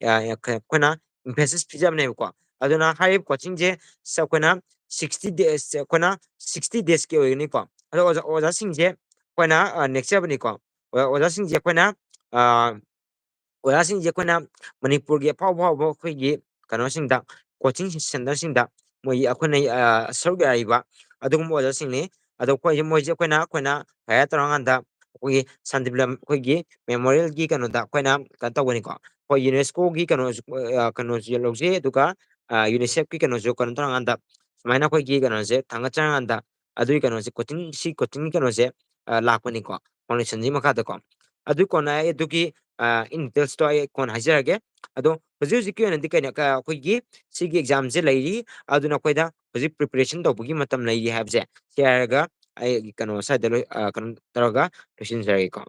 ꯑ, ꯑꯩꯈꯣꯏꯅ emphasis ꯄꯤꯖꯕꯅꯦꯕꯀꯣ꯫ ꯑꯗꯨꯅ ꯍꯥꯏꯔꯤꯕ coaching ꯁꯦ ꯁ-, ꯑꯩꯈꯣꯏꯅ sixty days, ꯑꯩꯈꯣꯏꯅ sixty days ꯀꯤ ꯑꯣꯏꯒꯅꯤꯀꯣ꯫ ꯑꯗꯣ ꯑꯣꯖꯥ, ꯑꯣꯖꯥꯁꯤꯡꯁꯦ ꯑꯩꯈꯣꯏꯅ, ꯑ, ꯅꯦꯛꯆꯕꯅꯤꯀꯣ꯫ ꯑꯣꯖꯥ, ꯑꯣꯖꯥꯁꯤꯡꯁꯦ ꯑꯩꯈꯣꯏꯅ, ꯑ, ꯑꯣꯖꯥꯁꯤꯡꯁꯦ ꯑꯩꯈꯣꯏꯅ ꯃꯅꯤꯄꯨꯔꯒꯤ ꯑꯐꯥꯎ ꯑꯐꯥꯎꯕ ꯑꯩꯈꯣꯏꯒꯤ ꯀꯩꯅꯣꯁꯤꯡꯗ, coaching centre ꯁꯤꯡꯗ ꯃꯣꯏꯒꯤ ꯑꯩꯈꯣꯏꯅ, ꯑ, ꯁꯔꯨꯛ ꯌꯥꯔꯤꯕ ꯑꯗꯨꯒꯨꯝꯕ ꯑꯣꯖꯥꯁꯤꯡꯅꯤ꯫ ꯑꯗꯣ ꯑꯩꯈꯣꯏꯁꯦ, ꯃꯣꯏꯁꯦ ꯑꯩꯈꯣꯏꯅ, ꯑꯩꯈꯣꯏꯅ hire ꯇꯧꯔꯀꯥꯟꯗ ꯑꯩꯈꯣꯏꯒꯤ ꯁꯥꯟꯇꯤ ꯕꯤꯂꯝ ꯑꯩꯈꯣꯏꯒꯤ memorial ꯒꯤ ꯀꯩꯅꯣꯗ ꯑꯩꯈꯣꯏꯅ ꯀꯩꯅꯣ ꯇꯧꯒꯅꯤꯀꯣ꯫ ꯑꯩꯈꯣꯏ UNESCO ꯒꯤ ꯀꯩꯅꯣꯁꯨ, ꯑ, ꯀꯩꯅꯣꯁꯨ ꯂꯧꯖꯩ, ꯑꯗꯨꯒ, ꯑ, UNICEF ꯀꯤ ꯀꯩꯅꯣꯁꯨ ꯀꯩꯅꯣ ꯇꯧꯔꯀꯥꯟꯗ, ꯁꯨꯃꯥꯏꯅ ꯑꯩꯈꯣꯏꯒꯤ ꯀꯩꯅꯣꯁꯦ ꯊꯥꯡꯒꯠꯆꯔꯀꯥꯟꯗ ꯑꯗꯨꯒꯤ ꯀꯩꯅꯣꯁꯦ, coaching, ꯁꯤ coaching ꯒꯤ ꯀꯩꯅꯣꯁꯦ, ꯑ, ꯂꯥꯛꯄꯅꯤꯀꯣ, foundation ꯁꯤ ꯃꯈꯥꯗꯀꯣ꯫ ꯑꯗꯨ ꯀꯣꯟꯅ ꯑꯩ ꯑꯗꯨꯒꯤ, ꯑ, in details ꯇꯣ ꯑꯩ ꯀꯣꯟꯅ ꯍꯥꯏꯖꯔꯒꯦ꯫ ꯑꯗꯣ ꯍꯧꯖꯤꯛ ꯍꯧꯖꯤꯛꯀꯤ ꯑꯣꯏꯅꯗꯤ ꯀꯩꯅꯣ, ꯀ-, ꯑꯩꯈꯣꯏꯒꯤ ꯁꯤꯒꯤ exam ꯁꯦ ꯂꯩꯔꯤ, ꯑꯗꯨꯅ ꯑꯩꯈꯣꯏꯗ ꯍꯧꯖꯤꯛ preparation ꯇꯧꯕꯒꯤ ꯃꯇꯝ ꯂꯩꯔꯤ ꯍꯥꯏꯕꯁꯦ ꯁꯤ ꯍꯥꯏꯔꯒ ꯑꯩ ꯀꯩꯅꯣ ꯁ꯭ꯋꯥꯏꯗ ꯂꯣꯏ-, ꯑ, ꯀꯩꯅꯣ ꯇꯧꯔꯒ ꯂꯣꯏꯁꯤꯟꯖꯔꯒꯦꯀꯣ꯫